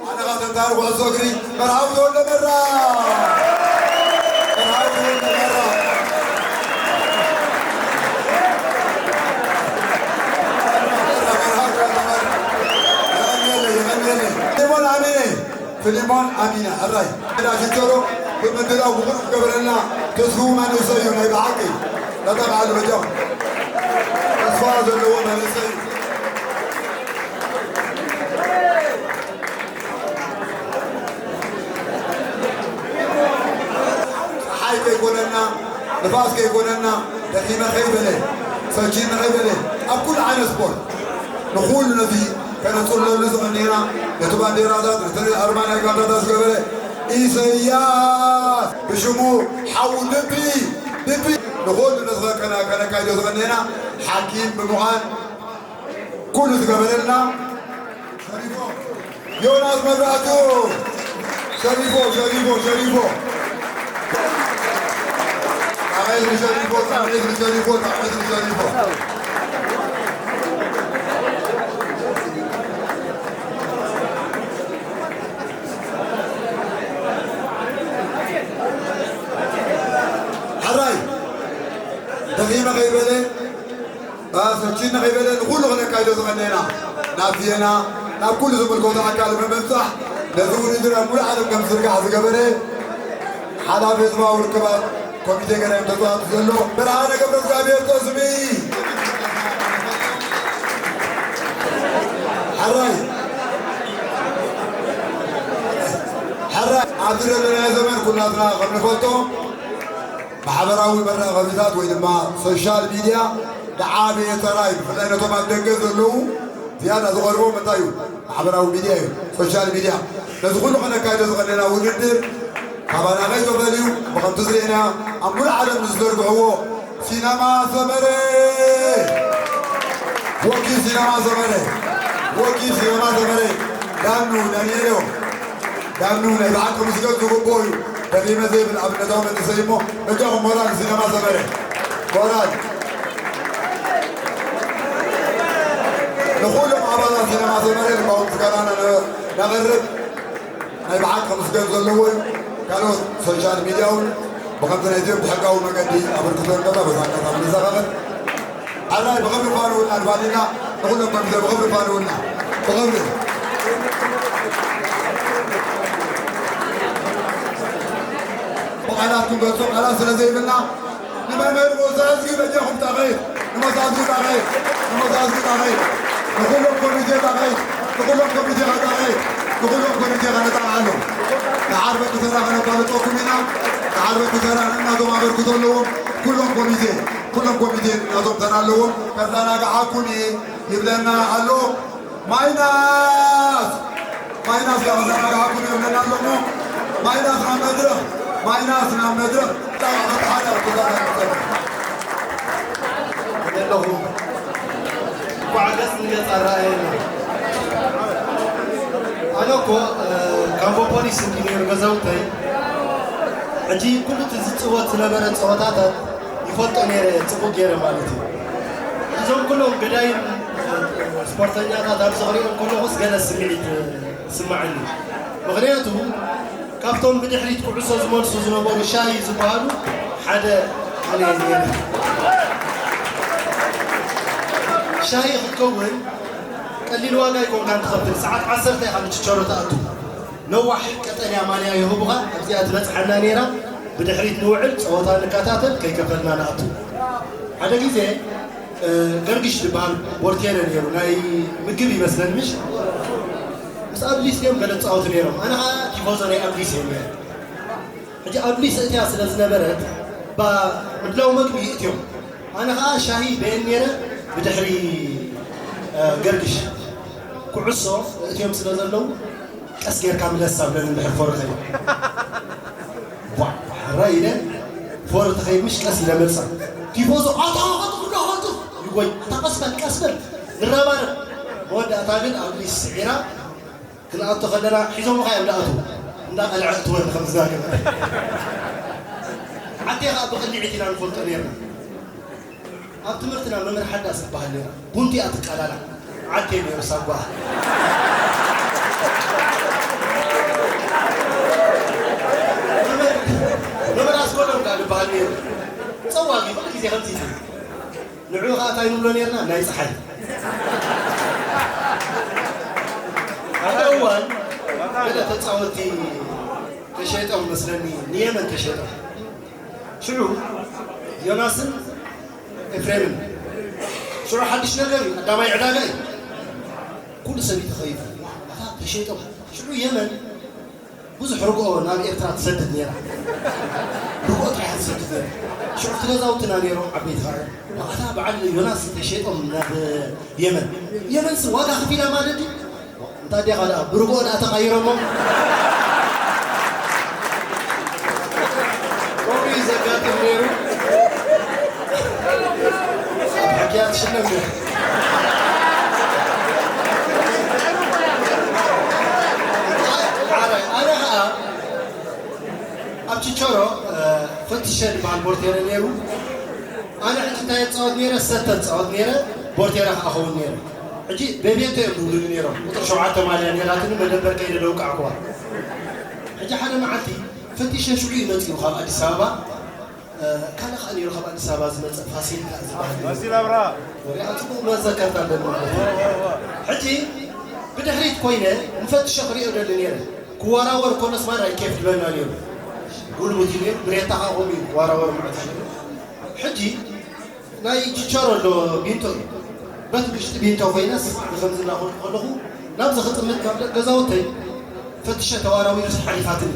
ኣነ ኸኣ ተንታኒ ኩዕሶ እግሪ መርሃዊ ተወልደ መራ። መርሃዊ ተወልደ መራ። መርሃዊ ተወልደ መራ። የቐንየለይ፣ የቐንየለይ። ፊሊሞን ኣሚነ፣ ፊሊሞን ኣሚነ፣ ሕራይ። ዕዳ ሽቸሮ ብምድላው ብቑዕ ዝገበረልና ተስፉ መንእሰይ እዩ፣ ናይ ብሓቂ። ነታ በዓል በጃኹም። ተስፋ ዘለዎ መንእሰይ እዩ። ፀሓይ ከይኮነና፣ ንፋስ ከይኮነና፣ ደኺመ ከይበለ፣ ሰልችኒ ከይበለ፣ ኣብ ኩሉ ዓይነት ስፖርት ንኹሉ ነዚ ከነጽለሉ ዝቐነና፣ ነቲ ባንዴራታት፣ ነቲ ኣርማ ናይ ጋንታታት ዝገበረ ኢሰያስ ብሽሙ ሓው ልቢ፣ ልቢ ንኹሉ ነዚ ከነ-፣ ከነካይዶ ዝቐነና ሓኪም ብምዃን ኩሉ ዝገበረልና ዮናስ መብራህቱ። ሸሪፎ፣ ሸሪፎ፣ ሸሪፎ። ጣዕዝ ንሸሪፎ፣ ጣዕዝ ንሸሪፎ፣ ጣዕዝ ንሸሪፎ። ሕራይ ደኺመ ከይበለ፣ ሰልችኒ ከይበለ ንኹሉ ክነካይዶ ዝቐነና ናብ ዜና፣ ናብ ኩሉ ዝምልከቶ ኣካል ብምብጻሕ ነዚ ውድድር ኣብ ሙሉእ ዓለም ከም ዝዝርጋሕ ዝገበረ ሓላፊ ህዝባዊ ርክባት ኮሚቴ ገዳይም ተጻዋቲ ዘሎ ብርሃነ ገብረእግዚኣብሔር ተስሚ። ሕራይ፣ ሕራይ ኣብዚ ዘለናዮ ዘመን ኩላትና ከም ንፈልጦ ማሕበራዊ መራኸቢታት ወይ ድማ ሶሻል ሚድያ ዝዓበየ ተራ እዩ። ብፍላይ ነቶም ኣብ ደገ ዘለዉ ዝያዳ ዝቐርቦም እንታይ እዩ? ማሕበራዊ ሚድያ እዩ፣ ሶሻል ሚድያ። ነዚ ኩሉ ከነካይዶ ዝቐነና ውድድር ካባና ከይተፈልዩ ብኸምቲ ዝርኤና ኣብ ሙሉእ ዓለም ንዝዘርግሕዎ ሲነማ ሰመረ፣ ወኪል ሲነማ ሰመረ፣ ወኪል ሲነማ ሰመረ ዳኑ ዳንኤሎ ዳኑ ናይ ብሓቂ ምስገን ዝግብኦ እዩ። ደኺመ ዘይብል ኣብነታዊ መንእሰይ እሞ በጃኹም ሞራል ሲነማ ሰመረ። ሞራል ንኹሎም ኣባላት ሲነማ ሰመረ ልባዊ ምስጋናና ነ-፣ ነቕርብ። ናይ ብሓቂ ምስገን ዘለዎ እዩ። ካልኦት ሶሻል ሚድያ እውን ብኸምቲ ናይዚኦም ብሕጋዊ መገዲ ኣበርክቶ እንከሎ በዚ ኣጋጣሚ ንዘኻኸር። ኣራይ ብኽብሪ ፋንውና ንባሊና ንኹሎም ከምዚ ብኽብሪ ፋንውና ብኽብሪ ብቓላት ክንገልጾ ቃላት ስለ ዘይብልና ንመምህር ሞሳ ኣዝጊ በጃኹም ጣቕዒት ንሞሳ ኣዝጊ ጣቕዒት ንሞሳ ኣዝጊ ጣቕዒት ንኹሎም ኮሚቴ ጣቕዒት ንኹሎም ኮሚቴ ጣቕዒት ንኹሎም ኮሚቴ ከነጣቕዓሎም። ንዓርበ ክሰራ ከነፋልጠኩም ኢና። ንዓርበ ክሰራ ነናቶም ኣበርክቶ ኣለዎም። ኩሎም ኮሚቴ ኩሎም ኮሚቴ ናቶም ተራ ኣለዎም። ከዘናግዓኩም እየ ይብለና ኣሎ። ማይናስ ማይናስ ከዘናግዓኩም እየ ይብለና ኣሎ። ማይናስ ናብ መድረኽ ማይናስ ናብ መድረኽ። ኣለኹ። እንኳዕ ገጽ ንገጽ ኣረኣየና። ኣነ እኮ፣ እ፣ ካምቦ ፖሊስ እንዲ ነይሩ ገዛውተይ። ሕጂ ኩሉ እቲ ዝጽወት ዝነበረ ጸወታታት ይፈልጦ ነይረ፣ ጽቡቕ ገይረ ማለት እዩ። እዞም ኩሎም ገዳይም፣ እ፣ ስፖርተኛታት ኣብዚ ክሪኦም ከለኹስ ገለ ስምዒት፣ እ፣ ይስምዓኒ። ምኽንያቱ ካብቶም ብድሕሪት ኩዕሶ ዝመልሱ ዝነበሩ ሻሂ ዝበሃሉ ሓደ ኣነ እየ ነይረ። ሻሂ ክትከውን ቀሊል ዋጋ ኣይኮንካን ትኸፍል። ሰዓት ዓሰርተ ኢኻ ንችቸሮ ትኣቱ። ነዋሕ ቀጠልያ ማልያ ይህቡኻ። ኣብዚኣ ትበጽሓና ነይራ። ብድሕሪት ንውዕል፣ ጸወታ ንከታተል፣ ከይከፈልና ንኣቱ። ሓደ ግዜ ገርግሽ ዝበሃል ቦርቴረ ነይሩ፣ ናይ ምግብ ይመስለኒ፣ ምሽ? ምስ ኣብሊስ እዮም ገለ ፃወቱ ነይሮም። ኣነ ኸዓ ቲፎዞ ናይ ኣብሊስ እዮም ነይሩ። ሕጂ ኣብሊስ እትያ ስለ ዝነበረት፣ ባ ምድላው መግቢ ይእትዮም። ኣነ ኸዓ ሻሂ በየን ነይረ፣ ብድሕሪ ገርግሽ ኩዕሶ እትዮም ስለ ዘለዉ፣ ቀስ ጌርካ ምለስ ኣብለኒ፣ እንድሕር ፎርኸ። ቧ፣ ራ ኢለ፣ ፎር ተኸይድ ምሽ ቀስ ኢለ መጻ። ቲፎዞ፣ ኣታ፣ ኣታ፣ ኣታ፣ ኣታ፣ ይጎይ፣ ኣታ፣ ቀስ በል፣ ቀስ በል፣ ንረባረብ። መወዳእታ ግን ኣብ ሊስ ስዒራ፣ ክንኣቱ ከለና፣ ሒዞምኻ እዮም ዝኣትዉ። እንዳ ቀልዐ እትወኒ ከም ዝዛገበ። ዓዲ ኸኣ ብቕሊዒት ኢና ንፈልጦ ነይርና። ኣብ ትምህርትና መምህር ሓዳስ ትበሃል ነይራ። ቡንቲ እያ ትቃላላ። ዓቴ ነይሩ ሳጓ። መምህር ኣስኮሎም ከኣ ዝበሃል ነይሩ። ጸዋጊ ኩሉ ግዜ ከምዚ እዩ። ንዕኡ ከኣ እንታይ ንብሎ ነይርና? ናይ ጸሓይ። ሓደ እዋን ገለ ተጻወትቲ ተሸይጦም መስለኒ፣ ንየመን ተሸይጦም። ሽዑ ዮናስን ኤፍሬምን። ሽዑ ሓድሽ ነገር እዩ፣ ቀዳማይ ዕዳጋ እዩ። ኩሉ ሰብ እዩ ተኸይፉ። ኣታ ተሸይጦም። ሽዑ የመን ብዙሕ ርግኦ ናብ ኤርትራ ትሰድድ ነይራ። ርግኦ ጥራሕ ትሰድድ ነይራ። ሽዑ እቲ ገዛውትና ነይሮም ዓበይቲ ኸዓ። ኣታ በዓል ዮናስ ተሸይጦም ናብ የመን። የመንስ ዋጋ ከፊላ ማለት እዩ? እንታይ ዲኻ ደኣ ብርግኦ ደኣ ተቐይሮሞ? ከምኡ እዩ ዘጋጥም ነይሩ። ኣብ ሕክያ ትሽለም ነይሩ። ዓራይ፣ ኣነ ኸኣ ኣብ ችቸሮ፣ እ፣ ፈትሸ ዝበሃል ቦርቴረ ነይሩ። ኣነ ሕጂ እንታይ እጻወት ነይረ? ሰተ እጻወት ነይረ፣ ቦርቴረ ከኣ እኸውን ነይረ። ሕጂ ቤቤቶ እዮም ዝብሉኒ ነይሮም። ቁጽሪ ሸውዓተ ማልያ ነይራትኒ፣ መደበር ከይደ ደውቃዕኩዋ። ሕጂ ሓደ መዓልቲ ፈቲሸ ሽዑ እዩ መጺኡ ካብ ኣዲስ ኣበባ። እ፣ ካልእ ከኣ ነይሩ ካብ ኣዲስ ኣበባ ዝመጸ ፋሲል ከኣ ዝበሃል ነይሩ። ፋሲል ኣብርሃ። ወዲኣ ጽቡቕ መዘከርታ ኣለኒ ማለት እዩ። ሕጂ ብድሕሪት ኮይነ ንፈትሾ ክሪኦ ደሊ ነይረ። ክወራወር ከሎስ ማራ ኬፍ ዝበልና ነይሩ። ጉልቡት እዩ ነይሩ፣ ብሬታ ከኣ ከምኡ እዩ ክወራወር ማለት እዩ። ሕጂ ናይ ችቸሮ ኣሎ ቢንቶ እዩ። በት ውሽጢ ቢንቶ ኮይነስ ንኸምዚ እናኾንኩ ከለኹ ናብዚ ክጥምት ናብ ደገ ገዛውተይ ፈትሸ ተዋራዊሩስ ሓሊፋትኒ።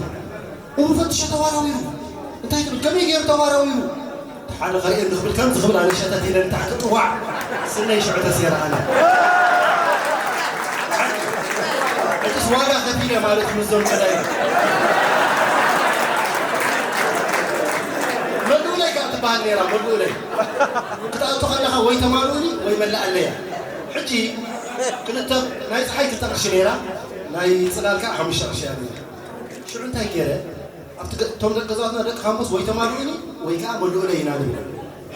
እው ፈትሸ ተዋራዊሩ። እንታይ ትብል? ከመይ ገይሩ ተዋራዊሩ? ሓደ ኸርእየኒ ክብል ከምዚ ክብል ኣነ ሸተት ኢለ ንታሕቲ ጥዋዕ ስነይ ሽዑ ተሴረ ኣነ። እትስ ዋጋ ከፊለ ማለት እዩ ምስዞም ቀዳይ። መድኡለይ ከኣ ትበሃል ነይራ፣ መድኡለይ። ክትኣቱ ከለኻ ወይ ተማልኡኒ ወይ መላኣለያ። ሕጂ ክልተ፣ ናይ ፀሓይ ክልተ ቅርሺ ነይራ፣ ናይ ፅላል ከኣ ሓሙሽተ ቅርሺ እያ ነይራ። ሽዑ እንታይ ገይረ? ኣብቲ ገ-፣ እቶም ደቂ ገዛትና ደቂ ካምቦስ ወይ ተማልኡኒ ወይ ከኣ መድኡለይ ኢና ንብል።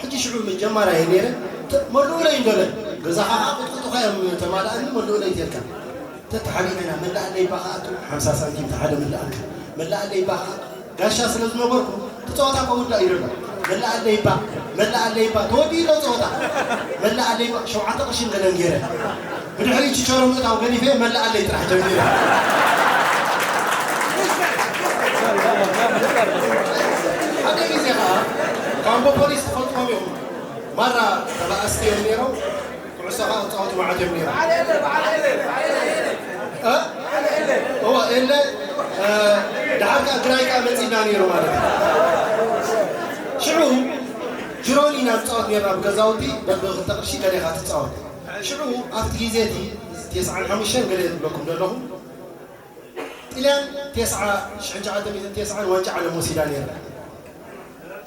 ሕጂ ሽዑ መጀመርያ እየ ነይረ፣ ተ-፣ መድኡለይ እንዶ በል። ገዛኻ ከኣ ቁጥቁጥኻ እዮም ተማልኣኒ መድኡለይ ተልካ። ተተሓቢእና ኢና መላኣለይ እባ ከኣ ሓምሳ ሳንቲም ተሓደ መላኣልካ። መላኣለይ እባ ከኣ ጋሻ ስለ ዝነበርኩ፣ እቲ ጸወታ እኮ ውዳእ ኢሉ ኣሎ። መላኣለይ እባ፣ መላኣለይ እባ፣ ተወዲኡ ኣሎ ጸወታ። መላኣለይ እባ፣ ሸውዓተ ቅርሽን ገለን ገይረ። ብድሕሪኡ ችቸሮ ምእታው ገዲፈ፣ መላኣለይ ጥራሕ ጀሚረ። ሓደ ግዜ ኸኣ፣ ካምቦ ፖሊስ ትፈልጥዎም ኢኹም። ማራ ተባኣስቲ እዮም ነይሮም። ኩዕሶ ኸዓ ክጻወቱ መዓት እዮም ነይሮም። እ? እወ፣ ኤለ፣ እ፣ ደሓር ከኣ ግራይ ከኣ መጺእና ነይሩ ማለት እዩ። ሽዑ ጅሮኒ ኢና ንጻወት ነይርና ብገዛውቲ፣ በብኽልተ ቅርሺ ገለ ኢኻ ትጻወት። ሽዑ ኣብቲ ግዜ እቲ ተስዓን ሓሙሽተን ገለ እየ ዝብለኩም ዘለኹ። ጥልያን ተስዓ፣ ሽሕን ትሽዓተ ሚእትን ተስዓን ዋንጫ ዓለም ወሲዳ ነይራ።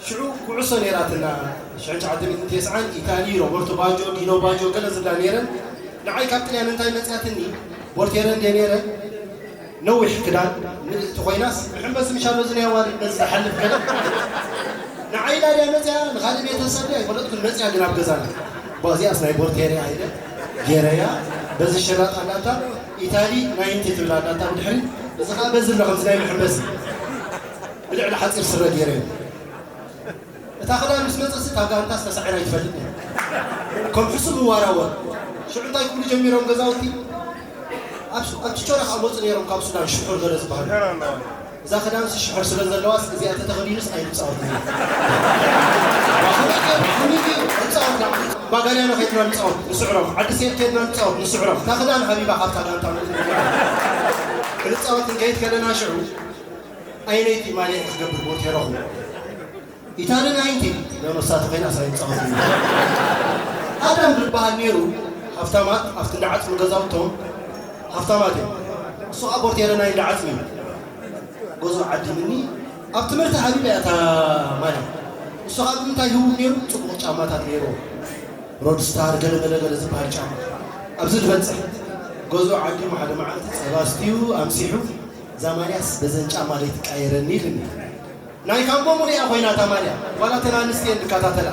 ሽዑ ኩዕሶ ነይራትና፣ ሽሕን ትሽዓተ ሚእትን ተስዓን ኢታሊ፣ ሮበርቶ ባጆ፣ ዲኖ ባጆ፣ ገለ ዝብላ ነይረን። ንዓይ ካብ ጥልያን እንታይ መጽያትኒ? ቦርቴረ እንደ ነይረ፣ ነዊሕ ክዳን፣ ምልእቲ ኮይናስ፣ ብሕምበስ ምሻሎ ዝናይ ኣዋልድ በዚ ዝሓልፍ ገለ። ንዓይ ኢላ ድያ መጽያ፣ ንኻልእ ቤተሰብ ድያ ኣይፈለጥኩን፣ መጽያ ግን ኣብ ገዛና። ቧዚኣስ ናይ ቦርቴረ ኢለ፣ ገይረያ፣ በዚ ሽራጥ ኣላታ፣ ኢታሊ ናይንቲ ትብል ኣላታ ብድሕሪት፣ እዚ ኸኣ በዚ ኣሎ ከምዚ ናይ መሕንበሲ። ብልዕሊ ሓጺር ስረ ገይረ። እታ ክዳን ምስ መጸት እታ ጋንታስ ተሳዒራ ኣይትፈልጥን። ከም ሕሱም እዋራወር። ሽዑ እንታይ ክብሉ ጀሚሮም ገዛውቲ? ኣብ ሱ-፣ ኣብ ችቾራ ከኣ መጹ ነይሮም ካብ ሱዳን ሽሑር ገለ ዝበሃሉ። እዛ ክዳንስ ሽሕር ስለ ዘለዋስ እዚኣ ተተኸዲኑስ ኣይንፃወትን። ባጋልያኖ ከይድና ንፃወት ንስዕሮም፣ ዓዲ ሴር ከይድና ንፃወት ንስዕሮም። እታ ክዳን ሓቢባ ካብታ ጋንታ መፂኡ። ክንፃወት ክንከይድ ከለና ሽዑ ኣየነይቲ ማልያ ክትገብር ቦቴሮኹም? ኢታሊ ናይንቲ ነመሳቱ ኮይና ሳይንፃወት። ኣዳም ዝበሃል ነይሩ። ሃፍታማት ኣብቲ እንዳዓፅሙ ገዛውቶም ሃፍታማት እዮም። እሱ ከዓ ቦርቴረ ናይ እንዳዓፅሚ እዩ። ጎዞ ዓዲምኒ ኣብ ትምህርቲ ሓቢባ እያ እታ ማልያ። እሱ ከዓ ብምንታይ ህቡብ ነይሩ? ፅቡቕ ጫማታት ነይሩ። ሮድስታር ገለ ገለ ገለ ዝበሃል ጫማ ኣብዚ ዝበፅሕ። ጎዞ ዓዲሙ ሓደ መዓልቲ ፀባ ኣስትዩ ኣምሲሑ፣ እዛ ማልያስ በዘን ጫማ ዘይትቃየረኒ ኢልኒ። ናይ ካምቦ ሙሉያ ኮይና እታ ማልያ። ዋላ እተን ኣንስትየን ዝከታተላ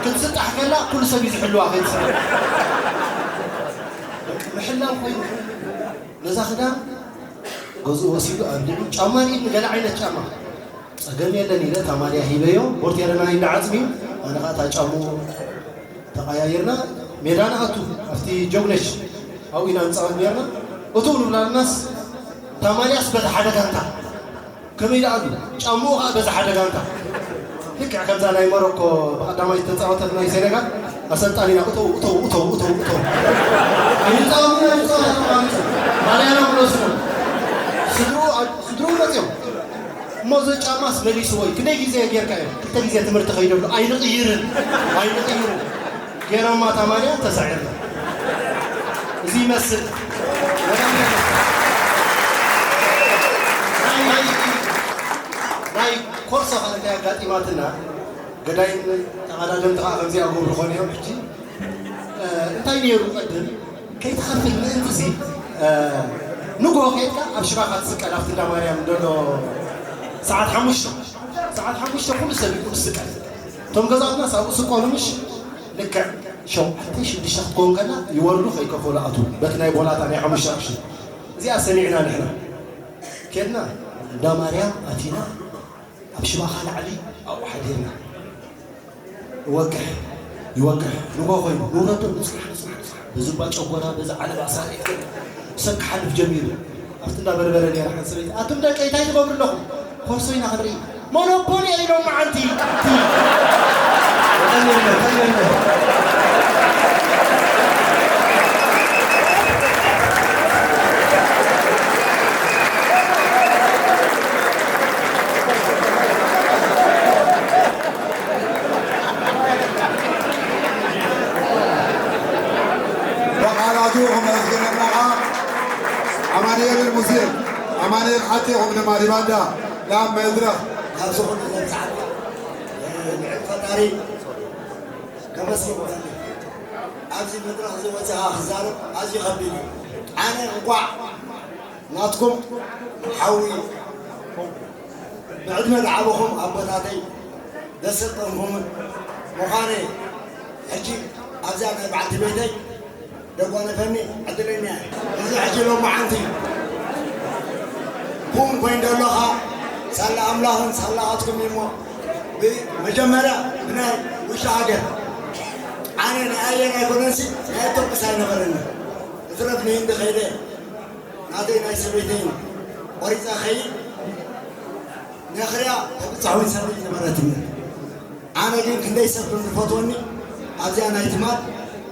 ክትስጣሕ ከላ ኩሉ ሰብ እዩ ዝሕልዋ ከይትስጣሕ። ምሕላው ኮይኑ ነዛ ክዳን ገዝኡ ወሲዱ ኣልቢዑ ጫማ ርኢኒ ገለ ዓይነት ጫማ። ጸገም የለን ኢለ እታ ማልያ ሂበዮ። ቦርቴረና ኢንዳ ዓጽሚ ኣነ ኸኣ እታ ጫምኡ ተቐያይርና ሜዳ ንኣቱ ኣብቲ ጆግነሽ ኣብኡ ኢና ንጻወት ኔርና። እትው ንብላልናስ እታ ማልያስ በታ ሓደ ጋንታ ከመይ ደኣ ኣሉ ጫምኡ ኸኣ በዛ ሓደ ጋንታ። ልክዕ ከምዛ ናይ ሞሮኮ ብቐዳማይ ዝተጻወተት ናይ ሴኔጋል ኣሰልጣኒና እተው እተው እተው እተው እተው ኣይንጻወትን ኣይንጻወትን ተቓሚጡ ማልያና ምለስዎ። ስድርኡ ስድርኡ መጽዮም እሞ እዚ ጫማስ መሊስዎ እዩ። ክንደይ ግዜ ጌርካዮ? ክልተ ግዜ ትምህርቲ ከይደሉ ኣይንቕይርን ኣይንቕይርን። ጌሮማ እታ ማልያ ተሳዒርና። እዚ ይመስል ናይ ናይ ኮርሶ ከ እንታይ ኣጋጢማትና? ገዳይም ተቐዳደምቲ ከኣ ከምዚኣ ገብሩ ኾን እዮም። ሕጂ እንታይ ነይሩ ቀድም ከይትኸፍል ምእንትዚ ንግሆ ከይድካ ኣብ ሽባኻ ትስቀል ኣብቲ እንዳ ማርያም ዘሎ ሰዓት ሓሙሽተ ሰዓት ሓሙሽተ ኩሉ ሰብ ይቁም ዝስቀል። እቶም ገዛትና ሳብኡ ስቀሉ ምሽ ልክዕ ሸውዓተ ሽዱሽተ ክትከውን ከላ ይወርዱ ከይከፈሉ ኣቱ በቲ ናይ ቦላታ ናይ ሓሙሽተ ቅርሺ እዚኣ ሰሚዕና ንሕና ኬድና እንዳ ማርያም ኣቲና ኣብ ሽባኻ ላዕሊ ኣብኡ ሓዲርና። ይወግሕ ይወግሕ ንጎ ኮይኑ ንውረዶ ንፅናሕ ንፅናሕ ንፅናሕ በዚ እባ ጨጎራ በዚ ዓለባ ሳሬት ገለ ሰብ ክሓልፍ ጀሚሩ። ኣብቲ እንዳ በርበረ ነይራ ሓንቲ ሰበይቲ ኣቱም ደቀይ እንታይ ትገብሩ ኣለኹም? ኮርሶ ኢና ክንርኢ። ሞኖፖሊ ኢሎም መዓንቲ ብቓላቱ ክመስግነና ኣማኑኤል ሙሴ ኣማኑኤል ሓቴኹም ድማ ሪባንዳ ናብ መድረኽ ናብ ዝኾነ ዘብፅሓና ልዕል ፈጣሪ ከመስግን እደሊ። ኣብዚ መድረኽ እዚ ወፂኻ ክዛረብ ኣዝዩ ከቢድ እዩ። ኣነ እንኳዕ ናትኩም ሓዊ ብዕድመ ዝዓበኹም ኣቦታተይ ዘሰልጠንኩምን ምዃነይ ሕጂ ኣብዚኣ ናይ በዓልቲ ቤተይ ደጓነፈኒ ዕድለኛ እየ። እዚ ሕጂ ሎማዓንቲ ቡን ኮይኑ ደሎኻ ሳላ ኣምላኽን ሳላኻትኩም እዩ እሞ ብመጀመርያ ብናይ ውሽጢ ሃገር ኣነ ናይ ኣየር ኣይኮነንሲ ናይ ኣውቶቡስ ኣይነበረኒ እትረፍ ንህንዲ ከይደ ናተይ ናይ ሰበይተይን ቆሪፀ ኸይድ ነኽርያ ተብፅሕ እውን ሰበይ ነበረትኒ። ኣነ ግን ክንደይ ሰብ ከም ዝፈትወኒ ኣብዚኣ ናይ ትማል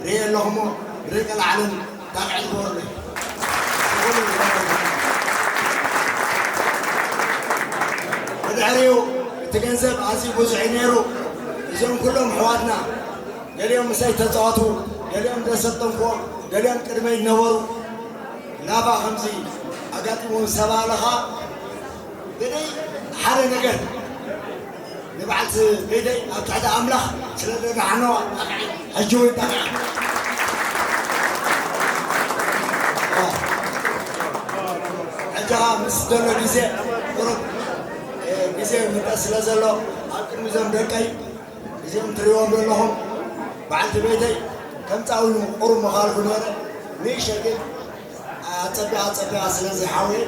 ርእየ ኣለኹሞ ርቀ ላዕልን ጣቕዒ ዝበረለይ ብድሕሪኡ እቲ ገንዘብ ኣዝዩ ብዙሕ እዩ ነይሩ። እዚኦም ኩሎም ኣሕዋትና ገሊኦም ምሳይ ተፃወቱ፣ ገሊኦም ዘሰልጠንክዎም፣ ገሊኦም ቅድመይ ዝነበሩ ላባ ከምዚ ኣጋጢሙ ምስ ተባህለ ኸዓ ብደይ ሓደ ነገር ንበዓልቲ ቤተይ ኣብ ትሕቲ ኣምላኽ ስለ ዘድሓኖ ሕጂ እውን ጠቕዐ። ሕጂ ኸዓ ምስ ዘሎ ግዜ ቁሩብ ግዜ ምጠ ስለ ዘሎ ኣብ ቅድሚ እዞም ደቀይ እዚኦም ትሪእዎም ዘለኹም በዓልቲ ቤተይ ከምፃዊ ቁሩብ ምኻልኩ ነበረ ንእሽተይ ግን ኣፀቢቓ ኣፀቢቓ ስለዚ ሓወይ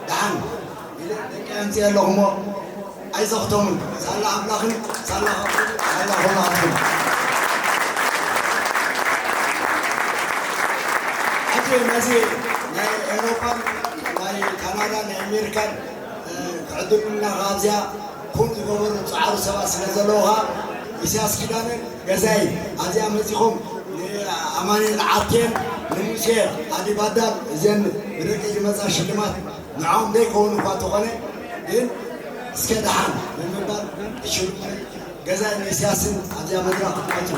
ደሓን ኢለ ደቂ ኣምፅእ ኣለኹሞ ኣይዘኽቶምን ሳላ ኣምላኽን ሳላ ሳላ ኩላትኩም ሕጂ ነዚ ናይ ኤውሮፓን ናይ ካናዳን ናይ ኣሜሪካን ዕድሉና ካብዚኣ ኩን ዝገበሩ ፃዕሩ ሰባት ስለ ዘለዉ ከዓ ኢሳያስ ኪዳነ ገዛኢ ኣብዚኣ መፂኹም ንኣማኑኤል ዓቴን ንሙሴ ኣዲባዳን እዘን ብደቂ ዝመፃ ሽልማት ንዕኦም ዘይከውን እኳ እንተኾነ ግን እስከ ደሓን ብምባል ሽልማት ገዛኢ ንኢሳያስን ኣብዚኣ መድረኽ ክትመፁ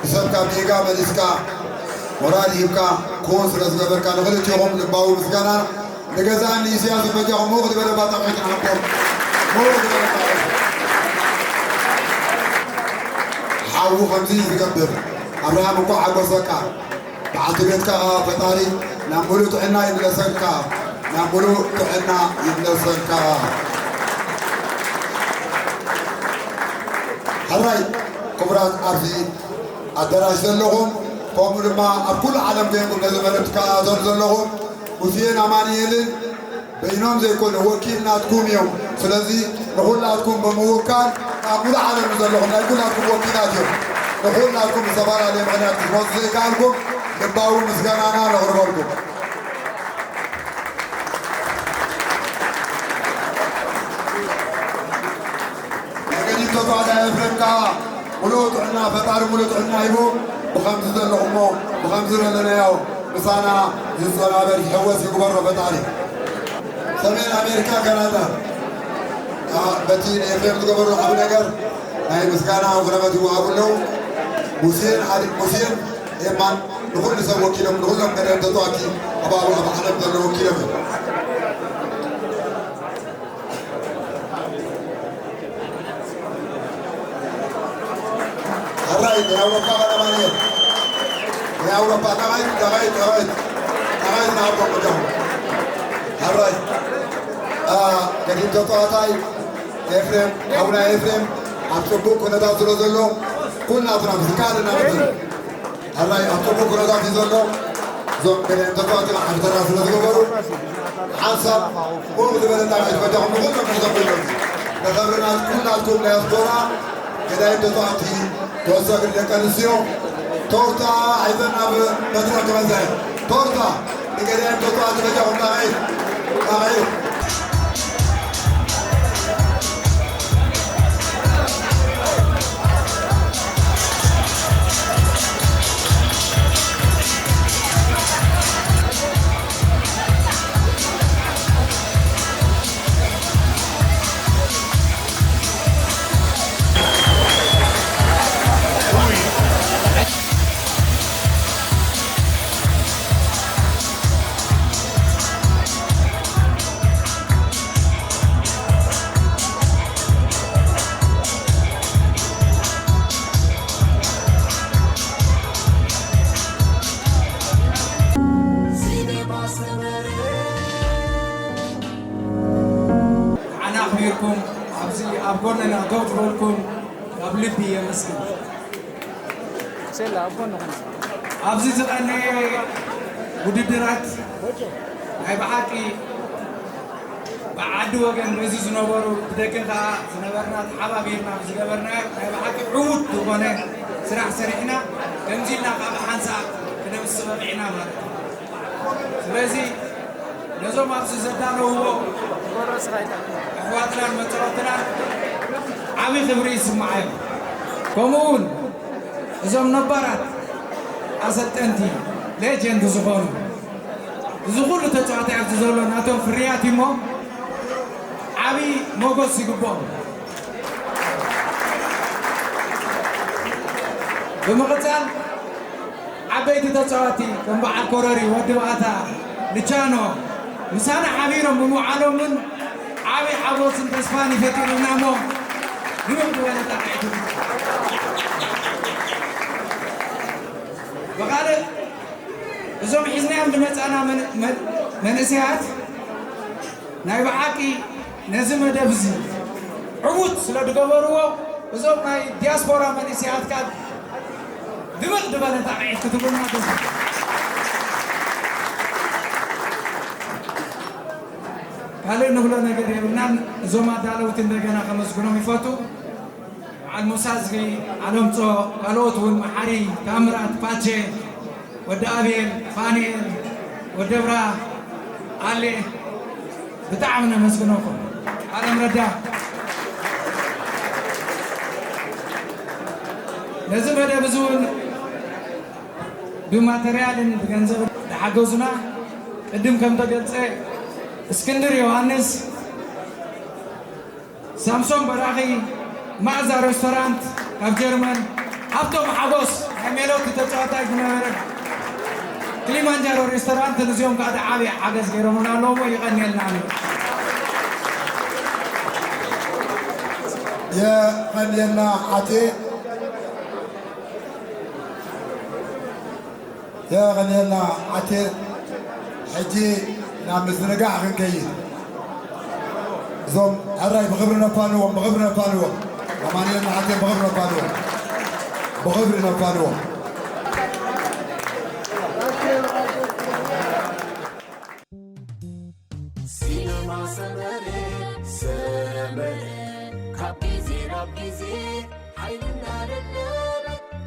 ንሰብ ካብ ጌጋ መሊስካ ሞራል ሂብካ ክውን ስለ ዝገበርካ ንኽልቲኹም ልባዊ ምስጋና ንገዛእን ንኢሳያስን በጃኹም ምውቕ ዝበለ ባጣቂት ንሃቦም ምውቕ ዝበለ ባጣቂት ሓዉ ከምዚ እዩ ዝገብር ኣብርሃም እኳ ሓጎሰካ በዓልቲ ቤትካ ኸዓ ፈጣሪ ናብ ሙሉእ ጥዕና ይምለሰልካ ናብ ሙሉእ ጥዕና ይምለሰልካ ሕራይ ክቡራት ኣብዚ ኣዳራሽ ዘለኹም ከምኡ ድማ ኣብ ኩሉ ዓለም ኮይንኩም ነዚ መልእክቲ ትከታተሉ ዘለኹም ሙሴን ኣማንኤልን በይኖም ዘይኮነ ወኪል ናትኩም እዮም። ስለዚ ንኹላትኩም ብምውካል ኣብ ሙሉእ ዓለም ዘለኹም ናይ ኩላትኩም ወኪላት እዮም። ንኹላትኩም ብዝተፈላለየ ምኽንያት ክትመፁ ዘይከኣልኩም ልባዊ ምስጋናና ነቕርበልኩም። ናይ ገዲም ተጓዳይ ኤፍሬም ከዓ ሙሉእ ጥዕና ፈጣሪ ሙሉእ ጥዕና ሂቡ ብኸምዚ ዘለኹሞ ብኸምዚ ዘለናዮ ምሳና ዝፀናበር ዝሕወስ ይግበሮ ፈጣሪ። ሰሜን ኣሜሪካ ካናዳ በቲ ንኤፍሬም ዝገበሩ ዓብ ነገር ናይ ምስጋና ክረመት ይወሃቡ ኣለዉ። ሙሴን ዓዲ ሙሴን ኤማን ንኹሉ ሰብ ወኪሎም ንኹሎም ገለ ተተዋኪ ኣባቡ ኣብ ዓለም ዘሎ ወኪሎም እዮም። ሕራይ ናይ ኣውሮፓ ቀዳማይ ናይ ኣውሮፓ ጣቓይት ጣቓይት ጣቓይት ጣቓይት ንኣቦ ቅዳም ሕራይ ገዲም ተፃዋታይ ኤፍሬም ሓውና ኤፍሬም ኣብ ፅቡቅ ኩነታት ስለ ዘሎ ኩላትና ብዝካልና መጠን ሕራይ ኣብ ጥቡቅ ኩነታት እዩ ዘሎ። እዞም ገለ ተጻዋቲ ዓብተራ ስለ ዝገበሩ ሓንሳብ ብኡ ዝበለ ጣብዒት በጃኹም ንኹሎም ንዘብሎም ንኸብርና ኩላትኩም ዳያስፖራ ገዳይም ተጻዋቲ ተወሰኺ ደቂ ኣንስትዮ ቶርታ ሒዘን ናብ መድረኽ ክበዝሐ ቶርታ ንገዳይም ተጻዋቲ በጃኹም ጣብዒት ጣብዒት ንዓና ኣኽቢርኩም ኣብዚ ኣብ ጎንና ደው ዝበልኩም ካብ ልቢ የመስግን። ኣብዚ ዝቐነየ ውድድራት ናይ ብሓቂ ብዓዲ ወገን በዚ ዝነበሩ ብደገ ከዓ ዝነበርና ተሓባቢርና ብዝገበርናዮ ናይ ብሓቂ ዕዉት ዝኾነ ስራሕ ሰሪሕና ከምዚ ኢልና ከዓ ብሓንሳእ ክነምስእ በቂዕና ማለት እዩ። ስለዚ ነዞም ኣብዚ ዘዳለውዎ ኣሕዋትናን መፃወትናን ዓብዪ ክብሪ ይስምዓዮም። ከምኡ እውን እዞም ነባራት ኣሰልጠንቲ ሌጀንድ ዝኾኑ እዚ ኩሉ ተፃዋታይ ኣብዚ ዘሎ ናቶም ፍርያት እሞ ዓብዪ ሞጎስ ይግብኦም። ብምቕፃል ዓበይቲ ተፃወቲ ከም በዓል ኮረሪ፣ ወዲ ባእታ፣ ልቻኖ ምሳና ሓቢሮም ብምውዓሎምን ዓብዪ ሓጎስን ተስፋን ይፈጢሩልና እሞ ድምቕ ዝበለ ጣቕዒት ብኻልእ እዞም ሒዝናዮም ዝመፃና መንእሰያት ናይ ብሓቂ ነዚ መደብ እዚ ዕዉት ስለ ዝገበርዎ እዞም ናይ ዲያስፖራ መንእሰያት ካብ ድምቕ ዝበለ ጣቕዒት ክትብሉና ደስ ካልእ ንብሎ ነገር የብልናን። እዞም ኣዳለውቲ እንደገና ከመስግኖም ይፈቱ። በዓል ሙሳ ዝጊ፣ ዓለምጾ፣ ካልኦት እውን መሓሪ፣ ታምራት፣ ፓቼ፣ ወዲ ኣቤል፣ ፋንኤል፣ ወደብራ ኣሌ ብጣዕሚ ነመስግነኩም። ኣለም ረዳ ነዚ መደብ እዚ እውን ብማተርያልን ብገንዘብ ዝሓገዙና ቅድም ከም ተገልጸ እስክንድር ዮሃንስ፣ ሳምሶን በራኺ፣ ማእዛ ሬስቶራንት ካብ ጀርመን፣ ሃብቶም ሓጎስ ናይ ሜሎቲ ተጻዋታይ ዝነበረ ክሊማንጃሮ ሬስቶራንት፣ እዚኦም ከዓ ዓብዪ ሓገዝ ገይሮምና ኣለዎ። ይቐንየልና ኣሎ። የቐንየልና ሓቴ። የቐንየልና ሓቴ። ሕጂ ናብ ምዝንጋዕ ክንከይድ፣ እዞም ሕራይ ብኽብሪ ነፋንዎም፣ ብኽብሪ ነፋንዎም። ኣማኑኤል ሓቴ ብኽብሪ ነፋንዎም፣ ብኽብሪ ነፋንዎም። ሲነማ ሰመረ፣ ሰመረ፣ ካብ ግዜ ናብ ግዜ ሓይልና ለብለበ፣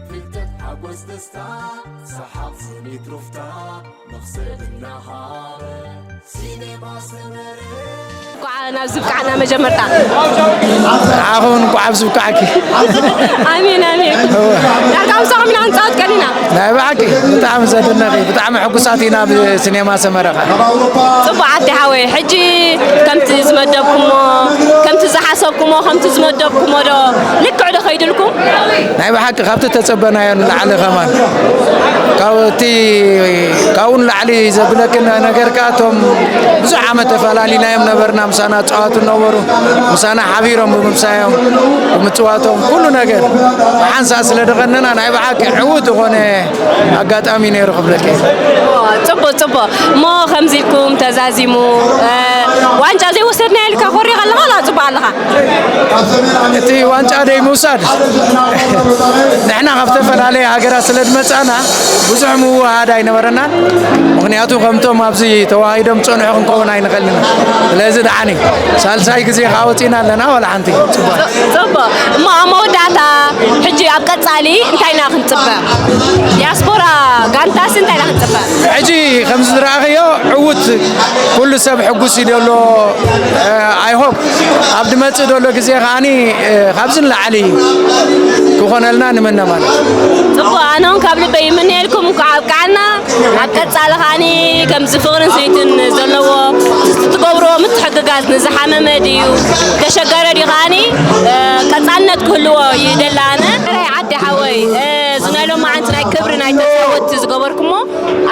ፍልጠት ሓጎስ ደስታ፣ ሰሓቕ ስኒት ሩፍታ፣ መኽሰብ እናሃበ፣ ሲነማ ሰመረ። እንኳዕ ናብዚ ብቃዕና መጀመርታ። ንዓኹም እንኳዕ ኣብዚ ብቃዕኪ። ኣሜን ኣሜን። ዳርጋ ምሳኹም ኢና ክንፃወት ቀኒና። ናይ ብሓቂ ብጣዕሚ ዘደነቕ እዩ። ብጣዕሚ ሕጉሳት ኢና ብሲኔማ ሰመረ ኸዓ። ፅቡቕ ዓዲ ሓወይ፣ ሕጂ ከምቲ ዝመደብኩሞ ከምቲ ዝሓሰብኩሞ ከምቲ ዝመደብኩሞ ዶ ልክዕ ዶ ከይድልኩም? ናይ ብሓቂ ካብቲ ተጸበናዮ ንላዕሊ ከማን ካብቲ ካብኡ ንላዕሊ ዘብለክን ነገር ከኣ እቶም ብዙሕ ዓመት ተፈላሊናዮም ነበርና ምሳና ዝጻወቱ ነበሩ ምሳና ሓቢሮም ብምምሳዮም ብምጽዋቶም ኩሉ ነገር ብሓንሳእ ስለ ደቐነና ናይ ብሓቂ ዕዉት ዝኾነ ኣጋጣሚ ነይሩ ክብለኪ። ጽቡቕ ጽቡቕ እሞ ከምዚ ኢልኩም ተዛዚሙ ዋንጫ ዘይወሰድና ኢልካ ኮሪኻ ኣለኻ ላ ጽቡቕ ኣለኻ። እቲ ዋንጫ ደይ ምውሳድ ንሕና ካብ ዝተፈላለየ ሃገራት ስለ ዝመጻና ብዙሕ ምውሃድ ኣይነበረናን። ምኽንያቱ ከምቶም ኣብዚ ተዋሂዶም ዝጸንሑ ክንከውን ኣይንኽእልን። ስለዚ ደሓን እዩ። ሳልሳይ ግዜ ከዓ ወጺና ኣለና ዋላ ሓንቲ። ጽቡቕ። ጽቡቕ። እሞ ኣብ መወዳእታ ሕጂ ኣብ ቀጻሊ እንታይ ኢና ክንጽበ? ዲያስፖራ ጋንታስ እንታይ ኢና ክንጽበ? ሕጂ ከምዚ ዝረኣኽዮ ዕዉት ኩሉ ሰብ ሕጉስ እዩ ዘሎ። I hope ኣብ ዝመጽእ ዘሎ ግዜ ከዓኒ ካብዚ ንላዕሊ ክኾነልና ንምነ ማለት እዩ። ጽቡቕ ኣነ እውን ካብ ልበይ ይምነየልኩም እንኳዕ ኣብቅዓና። ኣብ ቀጻሊ ከዓኒ ከምዚ ፍቕርን ስኒትን ዘለዎ ትገብርዎ ምትሕግጋዝ ንዝሓመመ ድዩ ተሸገረ ድዩ ከዓኒ ቀጻልነት ክህልዎ ይደሊ ኣነ። ዓዲ ሓወይ እዚ ናይ ሎማዓንቲ ናይ ክብሪ ናይ ተጻወትቲ ዝገበርኩሞ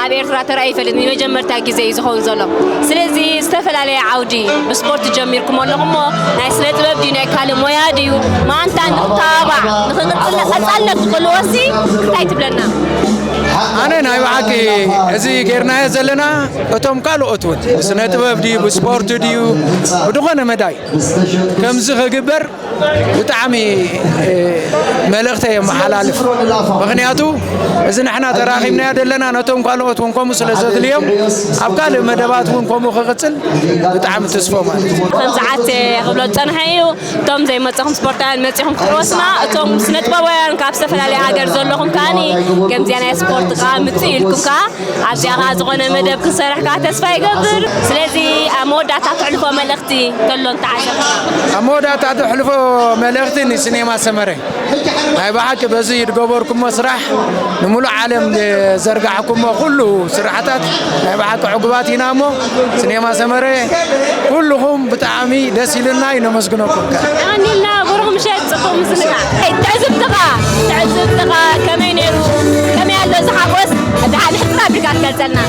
ኣብ ኤርትራ ተራእዩ ይፈልጥ ንመጀመርታ ግዜ እዩ ዝኸውን ዘሎ። ስለዚ ዝተፈላለየ ዓውዲ ብስፖርት ጀሚርኩም ኣለኹሞ ናይ ስነ ጥበብ ድዩ ናይ ካልእ ሞያ ድዩ ማንታ ንክተባባዕ ንክቅጽል ቀጻልነት ክህልወሲ እንታይ ትብለና? ኣነ ናይ ብሓቂ እዚ ጌርናዮ ዘለና እቶም ካልኦት እውን ብስነ ጥበብ ድዩ ብስፖርት ድዩ ብድኾነ መዳይ ከምዚ ክግበር ብጣዕሚ መልእኽተ የመሓላልፍ። ምኽንያቱ እዚ ንሕና ተራኺብናዮ ዘለና ነቶም ካልኦት እውን ከምኡ ስለ ዘድልዮም ኣብ ካልእ መደባት እውን ከምኡ ክቕፅል ብጣዕሚ ተስፎ ማለት እዩ። ከምዚ ዓት ክብሎ ዝፀንሐ እዩ። እቶም ዘይመፀኹም ስፖርታውያን መፂኹም ክትረስና እቶም ስነጥበባውያን ካብ ዝተፈላለየ ሃገር ዘለኹም ከዓኒ ከምዚኣ ናይ ስፖርት ከዓ ምፅእ ኢልኩም ከዓ ኣብዚኣ ከዓ ዝኾነ መደብ ክንሰርሕ ከዓ ተስፋ ይገብር። ስለዚ ኣብ መወዳእታ ተሕልፎ መልእኽቲ ከሎ ንተዓዘብቲ። ኣብ መወዳእታ ተሕልፎ መልእኽቲ ንሲኔማ ሰመረ ናይ ብሓቂ በዚ ዝገበርኩሞ ስራሕ ንምሉእ ዓለም ዘርጋሕኩሞ ኩሉ ስራሕታት ናይ ብሓቂ ዕጉባት ኢና እሞ ሲኔማ ሰመረ ኩልኹም ብጣዕሚ ደስ ኢሉና እዩ ነመስግነኩም። የቐንየልና ብሩኽ ምሸት ጽቡቕ ምዝንጋዕ። ትዕዝብትኻ ትዕዝብትኻ ከመይ ነይሩ? ከመይ ኣሎ እዚ ሓጎስ? ደሓን ሕጽር ኣቢልካ ክትገልጸልና።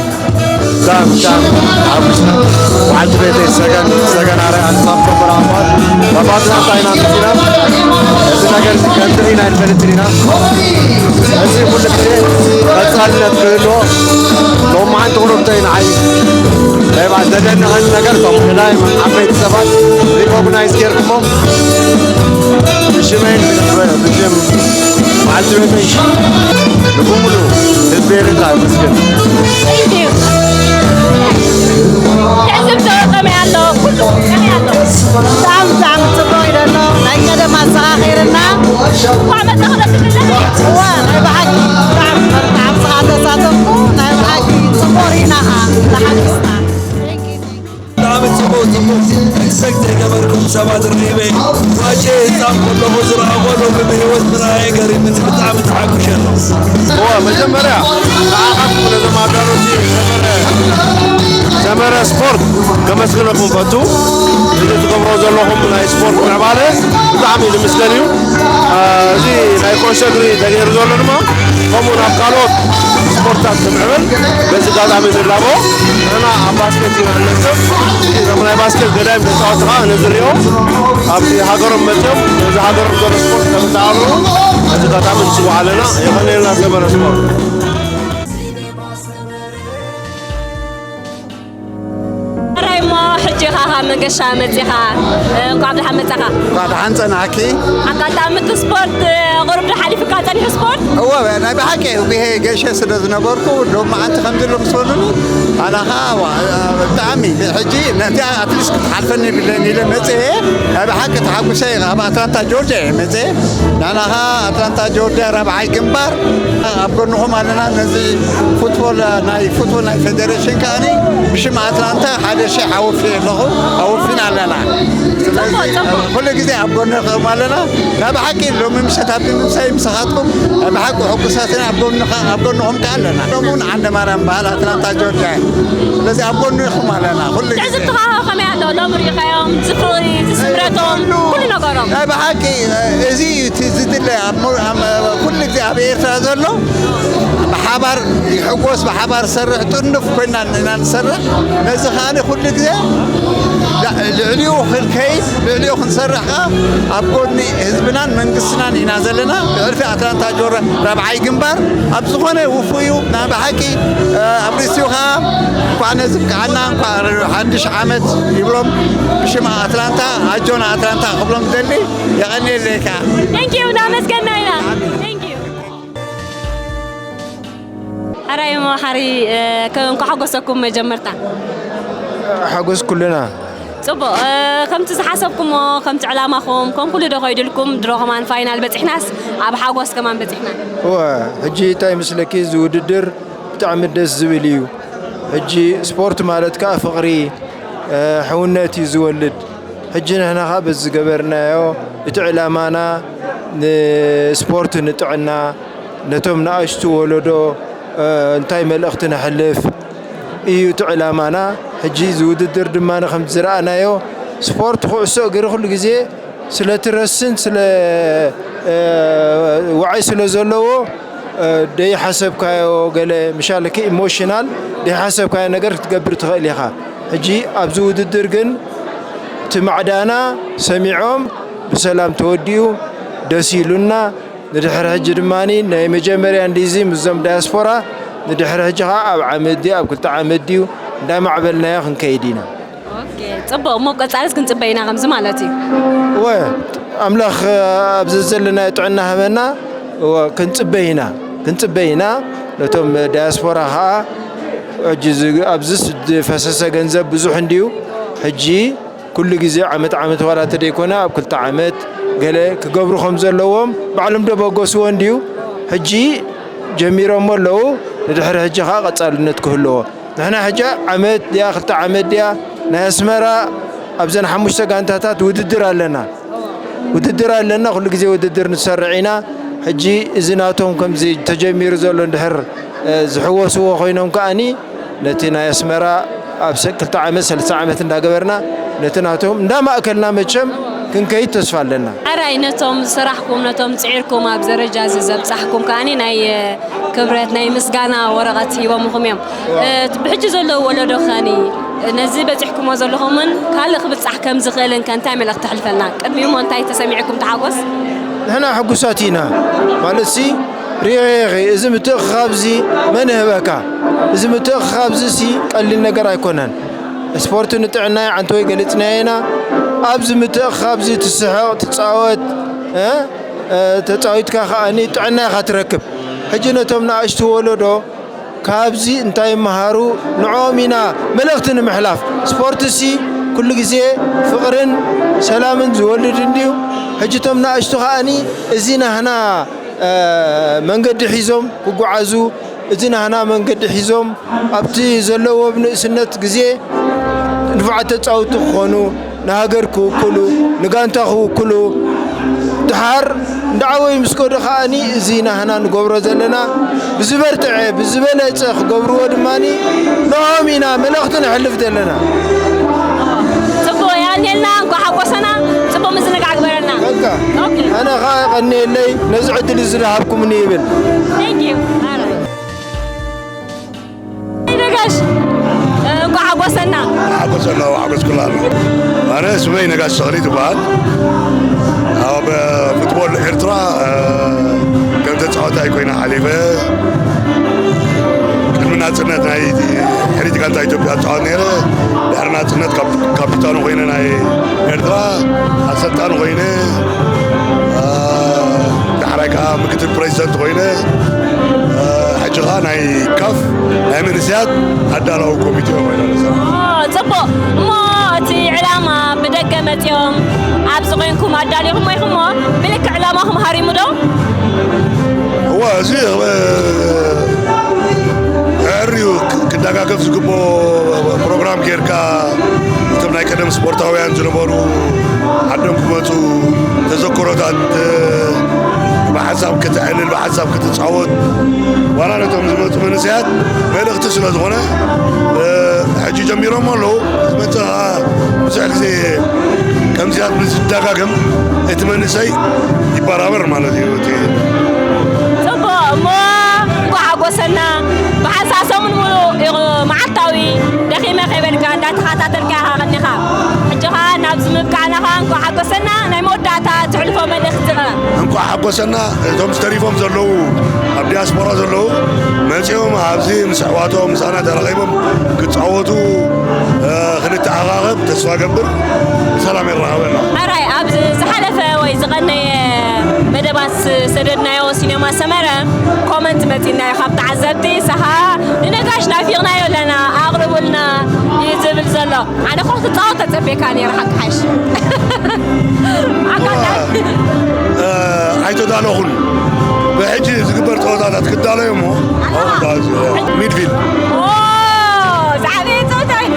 ብጣዕሚ ብጣዕሚ ሓጒስና በዓልቲ ቤተይ ሰገን ሰገን ኣርኣያ ንሳቶም ብርሃንኳን ኣባትና እንታይ ኢና መፂና እዚ ነገር እዚ ከምዚ ኢና ንፈልጥን ኢና እዚ ኩሉ ግዜ ቀፃልነት ክህልዎ ሎማዓንቲ ቁሩብተይ ንዓይ ናይ ባዕ ዘደንቐኒ ነገር እቶም ሕላዮም ዓበይቲ ሰባት ሪኮግናይዝ ጌርኩሞም ብሽመይን ብሽም በዓልቲ ቤተይ ንብሙሉ ህዝቢ ኤርትራ ይመስገን። ትዕዝብቶ ከመይ ኣሎ? ኩሉ ከመይ ኣሎ? ብጣዕሚ ብጣዕሚ ጽቡቕ እዩ ዘሎ። ናይ ቀደም ኣዘኻኺርና። እንኳዕ መጻኹ ደስ ይብለና። እወ ናይ ብሓቂ ብጣዕሚ መርቃ ኣብ ስኻ ተሳተፍኩ ናይ ብሓቂ ጽቡቕ ርኢና ኸኣ። ሰግ ዘይገበርኩም ሰባት ርኢበ ዋጨ ህፃን ከለኹ ዝረኣኾ ሎሚ ብህይወት ምርኣየ ገሪምኒ ብጣዕሚ ተሓጉሸ ኣለኹ። እወ መጀመርያ ንዓኻትኩም ነዞም ኣዳለውቲ ሰመረ ሰመረ ስፖርት ከመስግነኩም ፈቱ። እዚ ትገብሮ ዘለኹም ናይ ስፖርት ምዕባለ ብጣዕሚ እዩ ዝምስገን እዩ። እዚ ናይ ኩዕሶ እግሪ ተገይሩ ዘሎ ድማ ከምኡ ናብ ካልኦት ስፖርታት ንምዕብል በዚ ኣጋጣሚ ንላቦ። ንሕና ኣብ ባስኬት ኢና ንነጥፍ። እዚ ናይ ባስኬት ገዳይም ተፃወቲ ከዓ ነዝርዮ ኣብቲ ሃገሮም መፅኦም ነዚ ሃገሮም ዘሎ ስፖርት ከምተኣብሩ በዚ ኣጋጣሚ ንፅውዓ ኣለና። የቐንየልና ሰመረ ስፖርት። ሕራይ እሞ ሕጂ ኢኻ ካብ መገሻ መጺኻ፣ እንኳዕ ብደሓን መጻኻ። እንኳዕ ደሓን ጸናሕኪ። ኣጋጣሚ እቲ ስፖርት ቁሩብ ዶ ሓሊፉካ ጸኒሑ ስፖርት? እወ፣ ናይ ብሓቂ ብሄ ገሸ ስለ ዝነበርኩ ሎም መዓንቲ ከምዚ ሎም ስበሉኒ ኣነ ኸዓ ዋ፣ ብጣዕሚ ሕጂ ነቲኣ ኣትሊስት ክትሓልፈኒ የብለይን ኢለ መጽየ። ናይ ብሓቂ ተሓጉሰ። ኣብ ኣትላንታ ጆርጅያ እየ መጽየ። ንሕና ኸዓ ኣትላንታ ጆርጅያ ራብዓይ ግንባር ኣብ ጎንኹም ኣለና። ነዚ ፉትቦል ናይ ፉትቦል ናይ ፌደሬሽን ከኣኒ ብሽም ኣትላንታ ሓደ ሺሕ ኣወፊ ኣለኹ ኣወፊና ኣለና። ስለዚ ኩሉ ግዜ ኣብ ጎንኹም ኣለና። ናይ ብሓቂ ሎሚ ምሸት ኣብ ምምሳይ ምሳኻትኩም ናይ ብሓቂ ሕጉሳት ኢና። ኣብ ጎንኻ- ኣብ ጎንኹም ከኣ ኣለና። ሎሚ እውን ዓንደ ማርያም በዓል ኣትላንታ ጆርጅያ። ስለዚ ኣብ ጎንኹም ኣለና ኩሉ ግዜ። ትዕዝብትኻ ከመይ ኣሎ? ሎም ርኢኻዮም ዝፍቕሪ ዝስምረቶም ኩሉ ነገሮም። ናይ ብሓቂ እዚ እዩ እቲ ዝድለ ኣብ ሞ- ኣብ ኩሉ ግዜ ኣብ ኤርትራ ዘሎ ብሓባር ይሕጎስ ብሓባር ሰርሕ ጥንፍ ኮይና ኢና ንሰርሕ። ነዚ ከኣ ኩሉ ግዜ ልዕሊኡ ክንከይድ ልዕሊኡ ክንሰርሕ ከኣ ኣብ ጎድኒ ህዝብናን መንግስትናን ኢና ዘለና። ብዕርፊ ኣትላንታ ጆረ ራብዓይ ግንባር ኣብ ዝኾነ ውፉ እዩ ናይ ብሓቂ ኣብ ርእሲኡ ከኣ እንኳዕ ነዚ ብቅዓና እንኳዕ ሓድሽ ዓመት ይብሎም ብሽም ኣትላንታ ኣጆና ኣትላንታ ክብሎም ደሊ። የቐንየለይ ከኣ። Thank you እናመስገና ኢና። Thank you። ሕራይ እሞ ሓሪ እንኳዕ ሓጎሰኩም መጀመርታ። ሓጎስ ኩልና። ፅቡቕ። ከምቲ ዝሓሰብኩሞ ከምቲ ዕላማኹም ከም ኩሉ ዶ ከይድልኩም ድሮ ከማን ፋይናል በፂሕናስ ኣብ ሓጎስ ከማን በፂሕና። እወ። ሕጂ እንታይ ይመስለኪ እዚ ውድድር ብጣዕሚ ደስ ዝብል እዩ። ሕጂ ስፖርት ማለት ከዓ ፍቕሪ ሕውነት እዩ ዝወልድ። ሕጂ ንሕና ከዓ በዚ ዝገበርናዮ እቲ ዕላማና ንስፖርት ንጥዕና ነቶም ንኣሽቱ ወለዶ እንታይ መልእኽቲ ነሕልፍ እዩ እቲ ዕላማና። ሕጂ እዚ ውድድር ድማ ከም ዝረኣናዮ ስፖርት ኩዕሶ እግሪ ኩሉ ግዜ ስለ እቲ ረስን ስለ ዋዒ ስለ ዘለዎ ደይሓሰብካዮ ገለ ምሻለኪ ኢሞሽናል ደይሓሰብካዮ ነገር ክትገብር ትኽእል ኢኻ። ሕጂ ኣብዚ ውድድር ግን እቲ ማዕዳና ሰሚዖም ብሰላም ተወዲኡ ደስ ኢሉና። ንድሕሪ ሕጂ ድማ ናይ መጀመርያ እንዲዚ ምስዞም ዳያስፖራ ንድሕሪ ሕጂ ከዓ ኣብ ዓመት ድዩ ኣብ ክልተ ዓመት ድዩ እንዳማዕበልናዮ ክንከይድ ኢና። ጽቡቕ እሞ ቀጻልስ ክንጽበ ኢና ከምዚ ማለት እዩ። ወ ኣምላኽ ኣብዚ ዘለናዮ ጥዕና ሃበና። ክንጽበ ኢና ክንጽበ ኢና። ነቶም ዳያስፖራ ከዓ ሕጂ ኣብዚ ዝፈሰሰ ገንዘብ ብዙሕ እንድዩ። ሕጂ ኩሉ ግዜ ዓመት ዓመት ዋላ እንተደይኮነ ኣብ ክልተ ዓመት ገለ ክገብሩ ከም ዘለዎም ባዕሎም ዶ በገስዎ እንድዩ። ሕጂ ጀሚሮሞ ኣለዉ። ንድሕሪ ሕጂ ከዓ ቀጻልነት ክህልዎ። ንሕና ሕጂ ዓመት ድያ ክልተ ዓመት ድያ ናይ ኣስመራ ኣብዘን ሓሙሽተ ጋንታታት ውድድር ኣለና። ውድድር ኣለና። ኩሉ ግዜ ውድድር ንሰርዕ ኢና። ሕጂ እዚ ናቶም ከምዚ ተጀሚሩ ዘሎ እንድሕር ዝሕወስዎ ኮይኖም ከኣኒ ነቲ ናይ ኣስመራ ኣብ ክልተ ዓመት ሰለስተ ዓመት እንዳገበርና ነቲ ናቶም እንዳማእከልና መቸም ክንከይድ ተስፋ ኣለና። ሕራይ ነቶም ዝሰራሕኩም ነቶም ፅዒርኩም ኣብ ደረጃ እዚ ዘብፃሕኩም ከኣኒ ናይ ክብረት ናይ ምስጋና ወረቐት ሂቦምኹም እዮም። ብሕጂ ዘለዉ ወለዶ ከኒ ነዚ በፂሕኩሞ ዘለኹምን ካልእ ክብፃሕ ከም ዝኽእልን ከ እንታይ መልእኽቲ ተሕልፈልና? ቅድሚኡ እንታይ ተሰሚዕኩም ተሓጎስ? ንሕና ሕጉሳት ኢና ማለትሲ ሪኸ እዚ ምትእኽኻብ እዚ መን ህበካ? እዚ ምትእኽኻብ እዚ ሲ ቀሊል ነገር ኣይኮነን። ስፖርት ንጥዕና እዩ ዓንተወይ ገሊፅናዮ ኢና። ኣብዚ ምትእኽኻብ እዚ ትስሕቕ ትፃወት ተፃዊትካ ከዓ ጥዕና ኢኻ ትረክብ። ሕጂ ነቶም ንኣሽቱ ወለዶ ካብዚ እንታይ ይመሃሩ ንዕኦም ኢና መልእኽቲ ንምሕላፍ። ስፖርትሲ ኩሉ ግዜ ፍቕርን ሰላምን ዝወልድ እንድዩ። ሕጂ እቶም ንኣሽቱ ከኣኒ እዚ ናህና መንገዲ ሒዞም ክጓዓዙ፣ እዚ ናህና መንገዲ ሒዞም ኣብቲ ዘለዎም ንእስነት ግዜ ንፉዓት ተፃወትቲ ክኾኑ፣ ንሃገር ክውክሉ፣ ንጋንታ ክውክሉ፣ ድሓር እንዳዓበዩ ምስ ከዱ ከኣኒ፣ እዚ ናህና ንገብሮ ዘለና ብዝበርትዐ፣ ብዝበለጸ ክገብርዎ ድማኒ ንዕኦም ኢና መልእኽቲ ነሕልፍ ዘለና። ጽቡቕ፣ የቐንየልና፣ እንኳዕ ሓጎሰና፣ ጽቡቕ ምዝንጋዕ ግበረልና። በቃ፣ ኦኬ። ኣነ ኸኣ የቐንየለይ ነዚ ዕድል እዚ ዝሃብኩምኒ ይብል። Thank you። ኣረ። ነጋሽ፣ እንኳዕ ሓጎሰና። ሓጎሰና፣ ሓጎስኩላ። ኣነ ስመይ ነጋሽ ተኽሊት ይበሃል። ኣብ ፉትቦል ኤርትራ፣ እ፣ ከም ተጻዋታይ ኮይነ ሓሊፈ። ቅድሚ ናጽነት ናይ ሕሪት ጋንታ ኢትዮጵያ እጻወት ነይረ። ድሕሪ ናጽነት ካፕ-፣ ካፒታኑ ኮይነ ናይ ኤርትራ፣ ኣሰልጣኒ ኮይነ፣ እ፣ ዳሕራይ ከኣ ምክትል ፕሬዚደንት ኮይነ፣ እ፣ ሕጂ ከኣ ናይ ካፍ ናይ መንእሰያት ኣዳላዊ ኮሚቴ ኮይነ ዝሰርሕ። ኦ፣ ጽቡቕ። እሞ እቲ ዕላማ ብደገ መጺኦም ኣብዚ ኮይንኩም ኣዳሊኹሞ ኢኹሞ፣ ብልክዕ ዕላማኹም ሃሪሙ ዶ? እወ፣ እዚ፣ እ፣ ኣዕርዩ ክ-፣ ክደጋገፍ ዝግብኦ ፕሮግራም ጌርካ፣ እቶም ናይ ቀደም ስፖርታውያን ዝነበሩ ዓዶም ክመጹ፣ ተዘክሮታት፣ እ፣ ብሓንሳብ ከተዕልል፣ ብሓንሳብ ክትጻወት፣ ዋላ ነቶም ዝመጹ መንእሰያት መልእኽቲ ስለ ዝኾነ፣ እ፣ ሕጂ ጀሚሮም ኣለዉ። ዝመጽእ ከኣ ብዙሕ ግዜ ከምዚኣት ምስ ዝደጋገም እቲ መንእሰይ ይበራበር ማለት እዩ። እቲ ጽቡቕ እሞ እንኳዕ ሓጎሰና። ብሓንሳብ ሰሙን ሙሉእ ኢኹ መዓልታዊ ደኺመ ከይበልካ እንዳተኸታተልካ ኢኻ ቀኒኻ። ሕጂ ኸኣ ናብዚ ምብቃዕና ኸኣ እንኳዕ ሓጎሰና። ናይ መወዳእታ ትሕልፎ መልእኽቲ ኸ? እንኳዕ ሓጎሰና። እቶም ዝተሪፎም ዘለዉ፣ ኣብ ዲያስፖራ ዘለዉ መጺኦም ኣብዚ ምስ ኣሕዋቶም ምሳና ተራኺቦም ክጻወቱ፣ እ፣ ክንተዓቓቐብ ተስፋ ገብር። ብሰላም የራኸበና። ሕራይ ኣብ ዝሓለፈ ወይ ዝቐነየ መደባት ዝሰደድናዮ ሲኔማ ሰመረ ኮመንት መጺናዮ ካብ ተዓዘብቲ፣ ንስኻ ንነጋሽ ናፊቕናዮ ኣለና ኣቕርቡልና እዩ ዝብል ዘሎ። ኣነ እኮ ክትጻወት ተጸቤካ ነይረ ሓቂ ሓሽ። ኣጋጣሚ። እ፣ ኣይተዳለኹን። ብሕጂ ዝግበር ጸወታታት ክዳለዩ እሞ፣ ሚድፊልድ። ኦ፣ ዝዓበየ ጸወታ እዩ።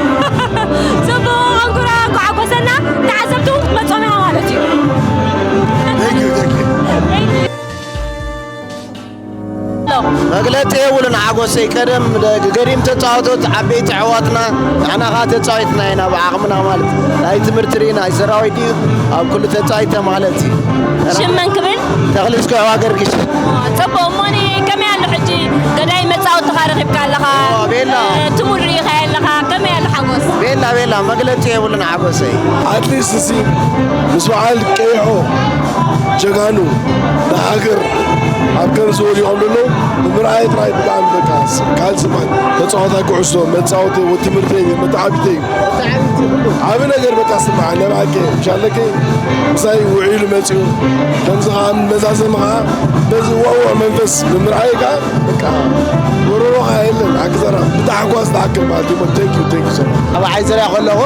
ጽቡቕ፣ እንኩራ፣ እንኳዕ ሓጎሰና። ተዓዘብቲ እውን ክትመጾም ኢኻ ማለት እዩ። Thank you, thank you። Thank you። መግለጺ የብሉን ሓጎሰይ። ቀደም ደ-፣ ገዲም ተጻወቶት ዓበይቲ ኣሕዋትና፣ ንሕና ኸኣ ተጻዊትና ኢና ብዓቕምና ማለት እዩ። ናይ ትምህርቲ ድዩ፣ ናይ ሰራዊት ድዩ፣ ኣብ ኩሉ ተጻዊተ ማለት እዩ። ሽም መን ክብል? ተኽሊ ዝኮ ሃዋ ገርጊስ። ጽቡቕ። እሞኒ ከመይ ኣሎ ሕጂ? ገዳይ መጻወትኻ ረኺብካ ኣለኻ። ኦ፣ ቤላ። እ፣ ትሙል ርኢኻዮ ኣለኻ። ከመይ ኣሎ ሓጎስ? ቤላ፣ ቤላ፣ መግለጺ የብሉን ሓጎሰይ። ኣትሊስት እዚ ምስ በዓል ቀይሖ ጀጋኑ ንሃገር ኣብ ከምዚ ወዲቖም ዘለዉ ንምርኣይ ጥራይ ብጣዕሚ በቃ ካልሲ ማን ተጻዋታይ ኩዕሶ፣ መጻወቲ፣ ወዲ ትምህርተይ፣ መተዓቢተይ፣ ዓቢ ነገር በቃ ስምዓ። ነብዓከ፣ ሻለከ ምሳይ ውዒሉ መጺኡ። ከምዚ ኸኣ መዛዘሚ ኸኣ በዚ ዋዕዋዕ መንፈስ ብምርኣይ ከኣ በቃ ወረሮኻ የለን። ኣክዘራ ብታሕጓስ ትኣክል ማለት እዩ። Thank you, thank you so much። ኣብ ሓይዘርያ ከለኹ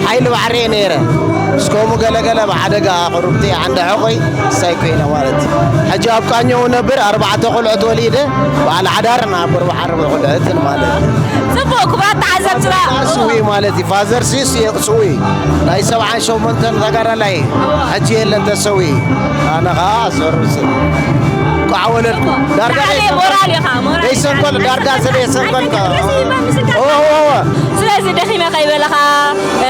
ሓይሊ ባሕሪ እየ ነይረ። ምስ ከምኡ ገለገለ ብሓደጋ ቅሩብቲ ዓንዲ ሕቆይ እሳይ ኮይነ ማለት እዩ። ሕጂ ኣብ ቃኘው ነብር ኣርባዕተ ቆልዑት ወሊደ በዓል ሓዳር ናብር ብሓር ቆልዑትን ማለት እዩ። ጽቡቕ ክቡራት ተዓዘብትና። ስዊ ማለት እዩ። ፋዘር ሲስ ስዊ ናይ ሰብዓን ሸሞንተን ተጋዳላይ ሕጂ የለን ተሰዊ። ኣነ ኸኣ ሰርስ ቋዕ ወለድኩ። ዳርጋ ላዕለይ ደይሰንቆል-፣ ሞራል ኢኻ፣ ሞራል ደይሰንቆል-፣ ኢኻ። ዳርጋ ስለ የሰንቆልካ። ኣይትግረስ ይበል ምስልካ። ኦ፣ ኦ፣ ኦ። ስለዚ ደኺመ ከይበለኻ፣ እ፣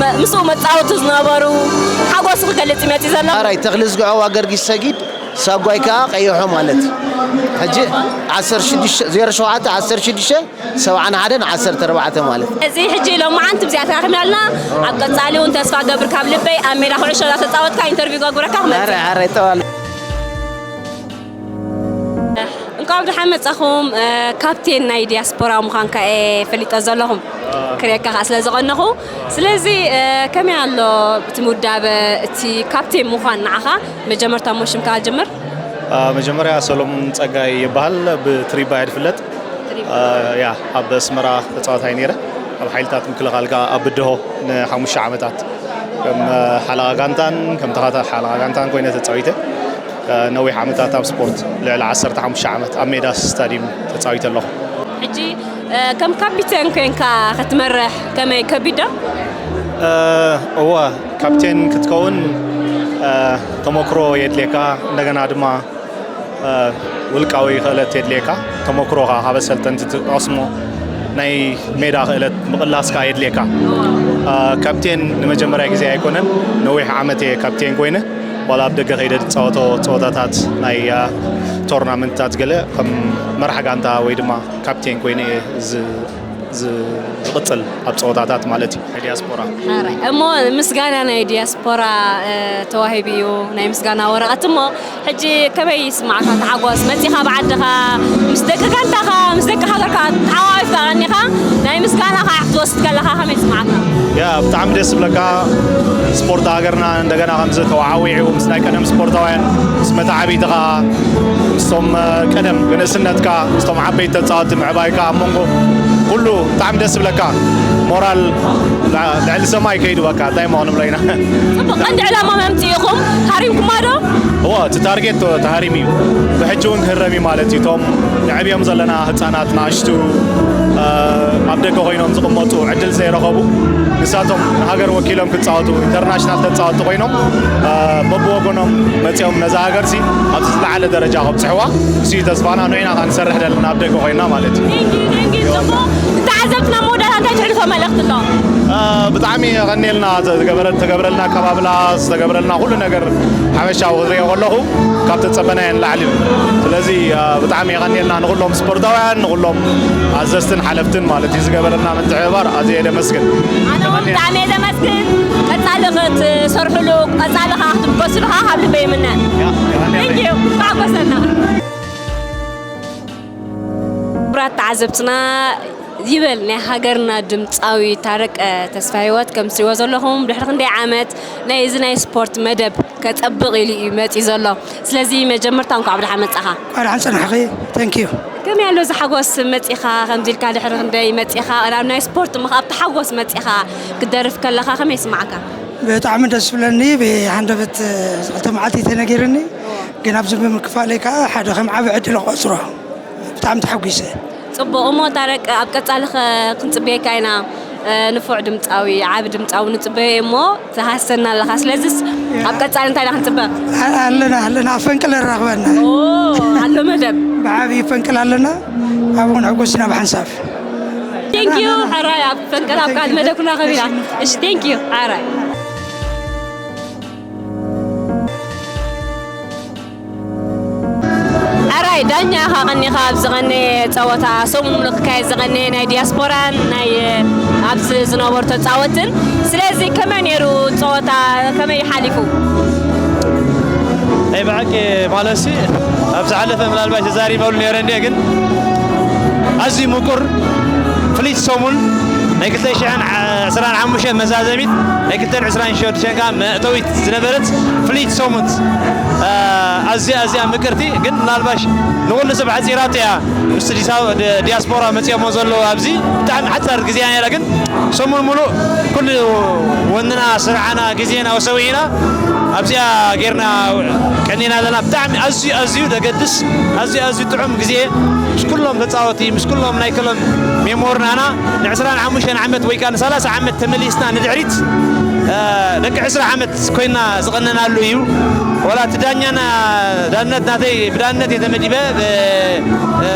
መ-፣ ምስኡ መጻወቱ ዝነበሩ ሓጎሱ ክገልጽ እዩ መጺኡ ዘሎ። ኣራይ ተኽሊ ዝግዖ ኣገርጊስ ሰጊድ ሳጓይ ከኣ ቀይሖ ማለት እዩ። ሕጂ ዓሰርተ ሽዱሽተ ዜሮ ሸውዓተ ዓሰርተ ሽዱሽተ ሰብዓን ሓደን ዓሰርተ ኣርባዕተ ማለት እዩ። እዚ ሕጂ ሎማዓንቲ ብዚኣ ተራኺብና ኣለና። ኣብ ቀጻሊ እውን ተስፋ ገብር ካብ ልበይ ኣብ ሜዳ ኩዕሾ እንዳተጻወትካ ኢንተርቪው ክገብረካ ክመጽእ። ኣረ፣ ኣረ፣ ጠዋል። እንኳዕ ብደሓን መጻኹም። እ፣ ካፕቴን ናይ ዲያስፖራ ምዃንካ እየ ፈሊጠ ዘለኹም። ክርእየካ ከኣ ስለ ዝቐነኹ። ስለዚ፣ እ፣ ከመይ ኣሎ እቲ ምውዳበ፣ እቲ ካፕቴን ምዃን ንዓኻ? መጀመርታ እሞ ሽምካ ጀምር። አ፣ መጀመርያ ሰሎሞን ጸጋይ ይበሃል፣ ብትሪባ እየ ዝፍለጥ። ትሪባ። አ፣ ያ፣ ኣብ ኣስመራ ተጻዋታይ ነይረ። ኣብ ሓይልታት ምክልኻል ከኣ ኣብ ብድሆ ንሓሙሽተ ዓመታት ከም፣ አ፣ ሓለቓ ጋንታን ከም ተኸታታሊ ሓለቓ ጋንታን ኮይነ ተጻዊተ። አ፣ ነዊሕ ዓመታት ኣብ ስፖርት፣ ልዕሊ ዓሰርተ ሓሙሽተ ዓመት ኣብ ሜዳ ስታድዩም ተጻዊተ ኣለኹ። ሕጂ፣ እ፣ ከም ካፒተን ኮይንካ ክትመርሕ ከመይ ከቢድ ዶ? እወ፣ ካፕቴን ክትከውን ተሞክሮ የድልየካ። እንደገና ድማ ውልቃዊ ክእለት የድልየካ። ተሞክሮኻ ካብ ኣሰልጠንቲ ትቐስሞ ናይ ሜዳ ክእለት ምቕላስካ የድልየካ። ካፕቴን ንመጀመርያ ግዜ ኣይኮነን፣ ነዊሕ ዓመት እየ ካፕቴን ኮይነ። ዋላ ኣብ ደገ ከይደ ዝፃወቶ ፀወታታት ናይ ቶርናመንትታት ገለ ከም መራሕ ጋንታ ወይ ድማ ካፕቴን ኮይነ እየ ዝ- ዝ- ዝቕጽል ኣብ ጸወታታት ማለት እዩ። ናይ ዲያስፖራ። ሓራይ እሞ፣ ምስጋና ናይ ዲያስፖራ ተዋሂቡ እዩ፣ ናይ ምስጋና ወረቐት። እሞ ሕጂ ከመይ ይስማዕካ? ተሓጎስ መጺኻ ብዓድኻ ምስ ደቂ ጋንታኻ፣ ምስ ደቂ ሃገርካ ተሓዋዊፍካ ቀኒኻ ናይ ምስጋና ከዓ ክትወስድ ከለኻ ከመይ ይስማዕካ? ያ ብጣዕሚ ደስ ዝብለካ። ስፖርት ሃገርና እንደገና ከምዚ ተዋዓዊዑ ምስ ናይ ቀደም ስፖርታውያን፣ ምስ መተዓቢትኻ፣ ምስቶም ቀደም ብንእስነትካ ምስቶም ዓበይቲ ተፃወቲ ምዕባይካ ኣብ መንጎ ኩሉ ብጣዕሚ ደስ ዝብለካ። ሞራል ልዕሊ ሰማይ ከይዱ። በቃ እንታይ እሞ ክንብሎ ኢና? ጽቡቕ። ቀንዲ ዕላማ መምጽኢኹም ሃሪምኩማ ዶ? እዎ፣ እቲ ታርጌት ተሃሪሙ እዩ። ብሕጂ እውን ክህረም እዩ ማለት እዩ። እቶም ንዕብዮም ዘለና ህፃናት፣ ንኣሽቱ ኣብ ደገ ኮይኖም ዝቕመጡ፣ ዕድል ዘይረኸቡ፣ ንሳቶም ንሃገር ወኪሎም ክፃወቱ፣ ኢንተርናሽናል ተፃወቲ ኮይኖም በብወገኖም መፂኦም ነዛ ሃገርሲ ኣብዚ ዝለዓለ ደረጃ ከብፅሕዋ እሱ እዩ ተስፋና። ንዒና ከዓ ንሰርሕ ዘለና ኣብ ደገ ኮይና ማለት እዩ። ንተዓዘብትና መወዳእታ እንታይ ትሕልፎ መልእኽቲ ኣሎ? ብጣዕሚ የቐንየልና ተገበረልና ኣቀባብላ፣ ዝተገብረልና ኩሉ ነገር ሓበሻዊ ክሪኦ ከለኹ ካብ ተጸበናዮ ንላዕሊ እዩ። ስለዚ ብጣዕሚ የቐንየልና ንኹሎም ስፖርታውያን፣ ንኹሎም ኣዘዝትን ሓለፍትን ማለት እዩ። ዝገበረልና ምትሕብባር ኣዝየ ደመስግን። ኣነ እውን ብጣዕሚ እየ ዘመስግን። ቀጻሊ ክትሰርሕሉ፣ ቀጻሊ ከዓ ክትብገስሉ ከዓ ካብ ልበይ ይምነ። Thank you። ተሓጎሰና። ክቡራት ተዓዘብትና፣ ይበል ናይ ሃገርና ድምጻዊ ታረቀ ተስፋሂወት፣ ከም ትሪእዎ ዘለኹም ድሕሪ ክንደይ ዓመት ናይ እዚ ናይ ስፖርት መደብ ከጸብቕ ኢሉ እዩ መጺኡ ዘሎ። ስለዚ መጀመርታ እንኳዕ ብደሓን መጻኻ። እንኳዕ ደሓን ጸናሕኺ። Thank you። ከመይ ኣሎ እዚ ሓጎስ መጺኻ፣ ከምዚ ኢልካ ድሕሪ ክንደይ መጺኻ ናብ ናይ ስፖርት ምኽ-፣ ኣብቲ ሓጎስ መጺኻ ክትደርፍ ከለኻ ከመይ ይስማዓካ? ብጣዕሚ ደስ ዝብለኒ፣ ብሃንደበት ክልተ መዓልቲ ተነጊርኒ፣ ግን ኣብዚ ብምክፋለይ ከዓ ሓደ ከም ዓቢ ዕድል እቆጽሮ። ብጣዕሚ ተሓጒሰ። ጽቡቕ እሞ ታረቅ፣ ኣብ ቀጻሊ ኸ ክንጽበየካ ኢና። እ፣ ንፉዕ ድምጻዊ፣ ዓቢ ድምጻዊ ንጽበዮ እሞ ትሃሰና ኣለኻ። ስለዚስ ኣብ ቀጻሊ እንታይ ኢና ክንጽበ? ኣ-፣ ኣለና፣ ኣለና፣ ኣብ ፈንቅል ኣራኽበና። ኦ፣ ኣሎ መደብ። ብዓቢ ፈንቅል ኣለና። ኣብኡ ክንሕጎስ ኢና ብሓንሳብ። Thank you፣ ሕራይ ኣብ ፈንቅል ኣብ ካልእ መደብ ክንራኸብ ኢና። እሺ፣ thank you፣ ሕራይ። ሕራይ ዳኛ ኢኻ ቀኒኻ ኣብ ዝቐነየ ጸወታ፣ ሰሙን ሙሉእ ክካየድ ዝቐነየ ናይ ዲያስፖራን ናይ ኣብዚ ዝነበሩ ተጻወትን። ስለዚ ከመይ ነይሩ ጸወታ? ከመይ ሓሊፉ? ናይ ብሓቂ ማለትሲ ኣብ ዝሓለፈ ምናልባት ተዛሪበሉ ነይረ እንድየ፣ ግን ኣዝዩ ምቁር ፍልይቲ ሰሙን ናይ ክልተ ሽሕን ዕስራን ሓሙሽተን መዛዘሚት ናይ ክልተን ዕስራን ሽዱሽተን ከዓ መእተዊት ዝነበረት ፍልይቲ ሰሙን፣ እ፣ ኣዝያ፣ ኣዝያ ምቅርቲ፣ ግን ምናልባሽ ንኹሉ ሰብ ሓፂራቶ እያ። ምስ ዲሳ-፣ ዲ-፣ ዲያስፖራ መፂኦሞ ዘለዉ ኣብዚ ብጣዕሚ ሓፃር ግዜ እያ ነይራ፣ ግን ሰሙን ሙሉእ ኩሉ ወንና፣ ስራሕና፣ ግዜና ወሰዊዕና ኣብዚኣ ጌርና ቀኒና ኣለና። ብጣዕሚ ኣዝዩ፣ ኣዝዩ ደገድስ፣ ኣዝዩ፣ ኣዝዩ ጥዑም ግዜ ምስ ኩሎም ተጻወቲ፣ ምስ ኩሎም ናይ ክለብ ሜሞርናና ንዕስራን ሓሙሽተን ዓመት ወይ ከኣ ንሰላሳ ዓመት ተመሊስና ንድሕሪት፣ እ፣ ደቂ ዕስራ ዓመት ኮይና ዝቐነናሉ እዩ። ወላ እቲ ዳኛና፣ ዳነት ናተይ ብዳነት እየ ተመዲበ። ብ-፣ እ፣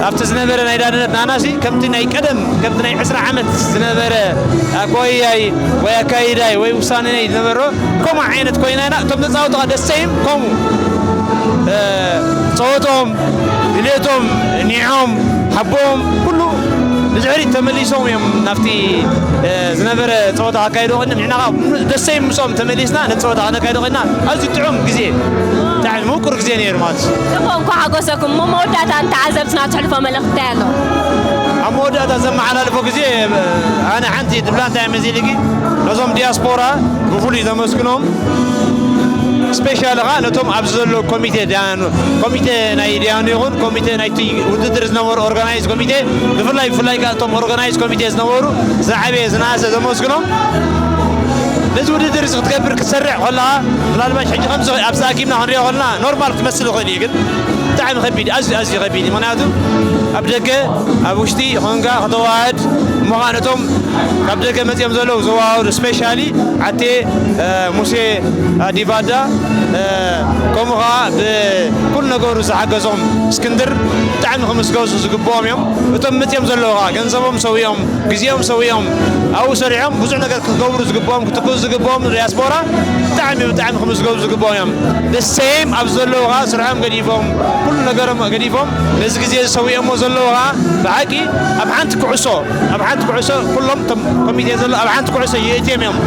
ኣብቲ ዝነበረ ናይ ዳነት ናናሲ ከምቲ ናይ ቀደም፣ ከምቲ ናይ ዕስራ ዓመት ዝነበረ ኣኳያይ ወይ ኣካይዳይ ወይ ውሳኔ ዝነበሮ ከምኡ ዓይነት ኮይና ኢና። እቶም ተጻወቱ ከዓ ደሰይም ከምኡ፣ እ፣ ጸወቶም፣ ድሌቶም፣ ኒዖም፣ ሓቦም፣ ኩሉ ንድሕሪት ተመሊሶም እዮም ናብቲ፣ እ፣ ዝነበረ ጸወታ ኣካይዶ ቅድም ንሕና ከዓ ደሰይም ምስኦም ተመሊስና ነቲ ጸወታ ከነካይዶ ኮይና ኣዝዩ ጥዑም ግዜ፣ ብጣዕሚ ምቁር ግዜ ነይሩ ማለት እዩ። ጽቡቕ፣ እንኳዕ ሓጎሰኩም። እሞ መወዳእታ ንተዓዘብትና ትሕልፎ መልእኽቲ እንታይ ኣሎ? ኣብ መወዳእታ ዘመሓላልፎ ግዜ፣ ኣነ ሓንቲ ድብላ እንታይ መዚልኪ፣ ነዞም ዲያስፖራ ብፍሉይ ዘመስግኖም፣ ስፔሻሊ ኸዓ ነቶም ኣብዚ ዘሎ ኮሚቴ ዳያኑ፣ ኮሚቴ ናይ ዳያኑ ይኹን ኮሚቴ ናይቲ ውድድር ዝነበሩ ኦርጋናይዝ ኮሚቴ፣ ብፍላይ፣ ብፍላይ ከኣ እቶም ኦርጋናይዝ ኮሚቴ ዝነበሩ ዝዓበየ ዝነኣሰ ዘመስግኖም። ነዚ ውድድር እዚ ክትገብር ክትሰርዕ ከለኻ፣ ምናልባት ሕጂ ከምዚ ኣብዚ ኣኪብና ክንሪኦ ከለና ኖርማል ክመስል ይኽእል እዩ፣ ግን ብጣዕሚ ከቢድ፣ ኣዝዩ፣ ኣዝዩ ከቢድ እዩ። ምኽንያቱ ኣብ ደገ፣ ኣብ ውሽጢ ኾንካ ከተዋህድ እሞ ምዃን እቶም ካብ ደገ መጺኦም ዘለዉ ዘዋሃሩ ስፔሻሊ ኣቴ ሙሴ ዲቫዳ ከምኡ ከዓ ብኩሉ ነገሩ ዝሓገዞም እስክንድር ብጣዕሚ ክምስገሱ ዝግብኦም እዮም። እቶም መጺኦም ዘለዉ ከዓ ገንዘቦም ሰዊኦም ግዜኦም ሰዊኦም ኣብኡ ሰሪሖም ብዙሕ ነገር ክገብሩ ዝግብኦም ክትክኡ ዝግብኦም ዲያስፖራ ብጣዕሚ ብጣዕሚ ክምስገኑ ዝግብኦም እዮም። ደሴም ኣብ ዘለዉ ከዓ ስርሖም ገዲፎም ኩሉ ነገሮም ገዲፎም ነዚ ግዜ ዝሰዊኦሞ ዘለዉ ከዓ ብሓቂ ኣብ ሓንቲ ኩዕሶ ኣብ ሓንቲ ኩዕሶ ኩሎም እቶም ኮሚቴ ዘሎ ኣብ ሓንቲ ኩዕሶ የእትዮም እዮም።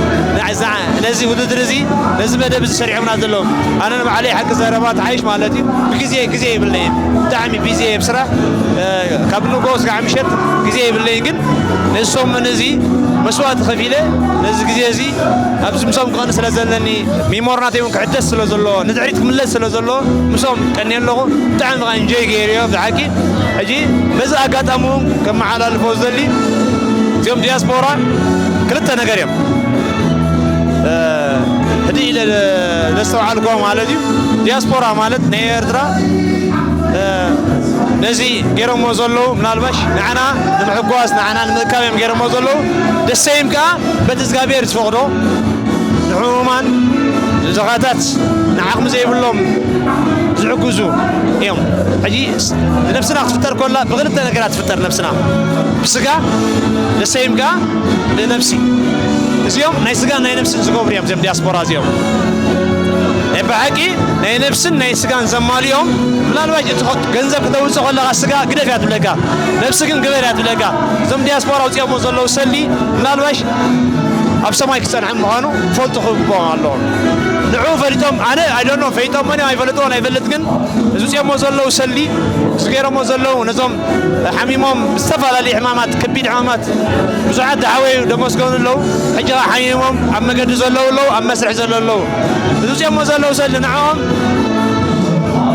ነዚ ውድድር እዚ ነዚ መደብ እዚ ሰሪሖምና ዘለዉ ኣነ ንባዕለይ ሓቂ ዘረባ ተሓይሽ ማለት እዩ። ብግዜ ግዜ የብለይን ብጣዕሚ ቢዚ እየ ብስራሕ ካብ ንጎ ስጋዕ ምሸት ግዜ የብለይን ግን ነሶም ነዚ መስዋእቲ ከፊለ ነዚ ግዜ እዚ ኣብዚ ምሶም ክቐኒ ስለ ዘለኒ ሚሞርናተይ እውን ክሕደስ ስለ ዘለዎ ንድሕሪት ክምለስ ስለ ዘለዎ ምሶም ቀኒ ኣለኹ። ብጣዕሚ ከዓ እንጆይ ገይርዮ ብሓቂ ሕጂ በዚ ኣጋጣሚ እውን ከመሓላልፎ ዝደሊ እዚኦም ዲያስፖራ ክልተ ነገር እዮም። ሕዲ ኢለ ዘስተውዓልኮ ማለት እዩ። ዲያስፖራ ማለት ናይ ኤርትራ ነዚ ገይሮሞ ዘለዉ ምናልባሽ ንዓና ንምሕጓስ ንዓና ንምእካብ እዮም ገይሮሞ ዘለዉ። ደሰይም ከዓ በቲ እግዚኣብሔር ዝፈቕዶ ንሕሙማን ንድኻታት ንዓቕሚ ዘይብሎም ዝሕግዙ እዮም። ሕጂ ነብስና ክትፍጠር ኮላ ብክልተ ነገራት ትፍጠር ነብስና ብስጋ ደሰይም ከዓ ብነብሲ እዚኦም ናይ ስጋን ናይ ነብስን ዝገብሩ እዮም እዚኦም ዲያስፖራ እዚኦም ናይ ብሓቂ ናይ ነብስን ናይ ስጋን ዘማልኦም። ምናልባሽ እቲ ገንዘብ ክተውፅእ ከለካ ስጋ ግደፍ እያ ትብለካ ነብሲ ግን ግበር እያ ትብለካ። እዞም ዲያስፖራ ኣውፅኦሞ ዘለዉ ሰሊ ምናልባሽ ኣብ ሰማይ ክፀንሐ ምዃኑ ፈልጡ ክግብኦም ኣለዎም። ንዑ ፈሊጦም ኣነ ኣይደኖ ፈይጦሞን እዮም ኣይፈለጥዎን ኣይፈልጥ ግን እዚ ውፅኦሞ ዘለዉ ሰሊ እዚ ገይሮሞ ዘለዉ ነዞም ሓሚሞም ዝተፈላለዩ ሕማማት ከቢድ ሕማማት ብዙሓት ዝሓወዩ ደመስገኑ ኣለዉ። ሕጂ ከዓ ሓሚሞም ኣብ መገዲ ዘለዉ ኣለዉ ኣብ መስርሒ ዘለዉ ኣለዉ። እዚ ውፅኦሞ ዘለዉ ሰሊ ንዕኦም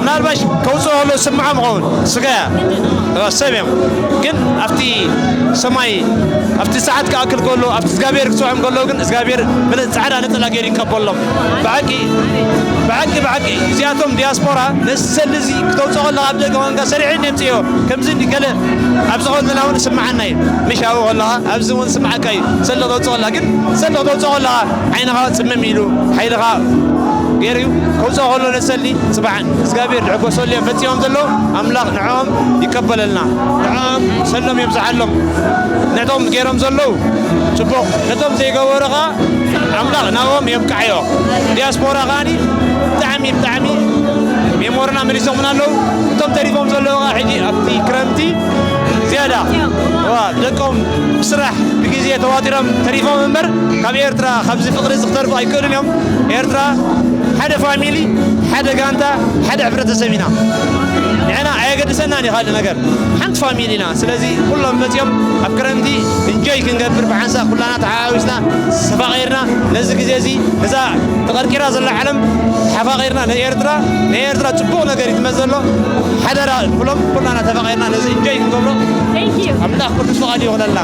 ምናልባሽ ከውፅኦ ከሎ ዝስምዖም ይኸውን ስጋ እያ ሰብ እዮም ግን ኣብቲ ሰማይ ኣብቲ ሰዓት ክኣክል ከሎ ኣብቲ እግዚኣብሔር ክፅውዖም ከሎ ግን እግዚኣብሔር ፃዕዳ ነፀላ ገይሩ ይቀበሎም። ብሓቂ ብሓቂ ብሓቂ እዚኣቶም ዲያስፖራ ነዚ ሰሊ እዚ ክተውፅኦ ከለካ ኣብ ደገ ኮንካ ሰሪሐ ነምፅዮ ከምዚ ገለ ኣብ ዝኾንና እውን ስምዓና እዩ። ምሽ ኣብኡ ከለኻ ኣብዚ እውን ስምዓካ እዩ። ሰሊ ክተውፅኦ ከለካ ግን ሰሊ ክተውፅኦ ከለኻ ዓይንኻ ፅምም ኢሉ ሓይልኻ ገይሩ እዩ። ከውፅኦ ከሎ ነሰሊ ፅባሕን እግዚኣብሔር ዝሕጎሰሉ እዮም ፈፂሞም ዘለዉ ኣምላኽ ንዕኦም ይቀበለልና። ንዕኦም ሰሎም የብዝሓሎም። ነቶም ገይሮም ዘለዉ ፅቡቕ ነቶም ዘይገበሩ ኸዓ ኣምላኽ ናብኦም የብቅዓዮ። ዲያስፖራ ከዓኒ ብጣዕሚ ብጣዕሚ ሜሞርና መሊሶምና ኣለዉ። እቶም ተሪፎም ዘለዉ ኸዓ ሕጂ ኣብቲ ክረምቲ ዝያዳ ደቆም ብስራሕ ብግዜ ተዋጢሮም ተሪፎም እምበር ካብ ኤርትራ ካብዚ ፍቕሪ እዚ ክተርፉ ኣይክእሉን እዮም። ኤርትራ ሓደ ፋሚሊ ሓደ ጋንታ ሓደ ሕብረተሰብ ኢና። ንሕና ኣየገድሰናን እዩ ካልእ ነገር ሓንቲ ፋሚሊ ኢና። ስለዚ ኩሎም መፅኦም ኣብ ክረምቲ እንጆይ ክንገብር ብሓንሳእ ኩላና ተሓዋዊስና ተፋቒርና ነዚ ግዜ እዚ እዛ ተቐርቂራ ዘላ ዓለም ተሓፋቒርና ንኤርትራ ንኤርትራ ፅቡቕ ነገር እዩ ዝመፅ ዘሎ። ሓደራ ንኩሎም ኩላና ተፋቒርና ነዚ እንጆይ ክንገብሮ ኣምላኽ ቅዱስ ፍቓድ ይኹነልና።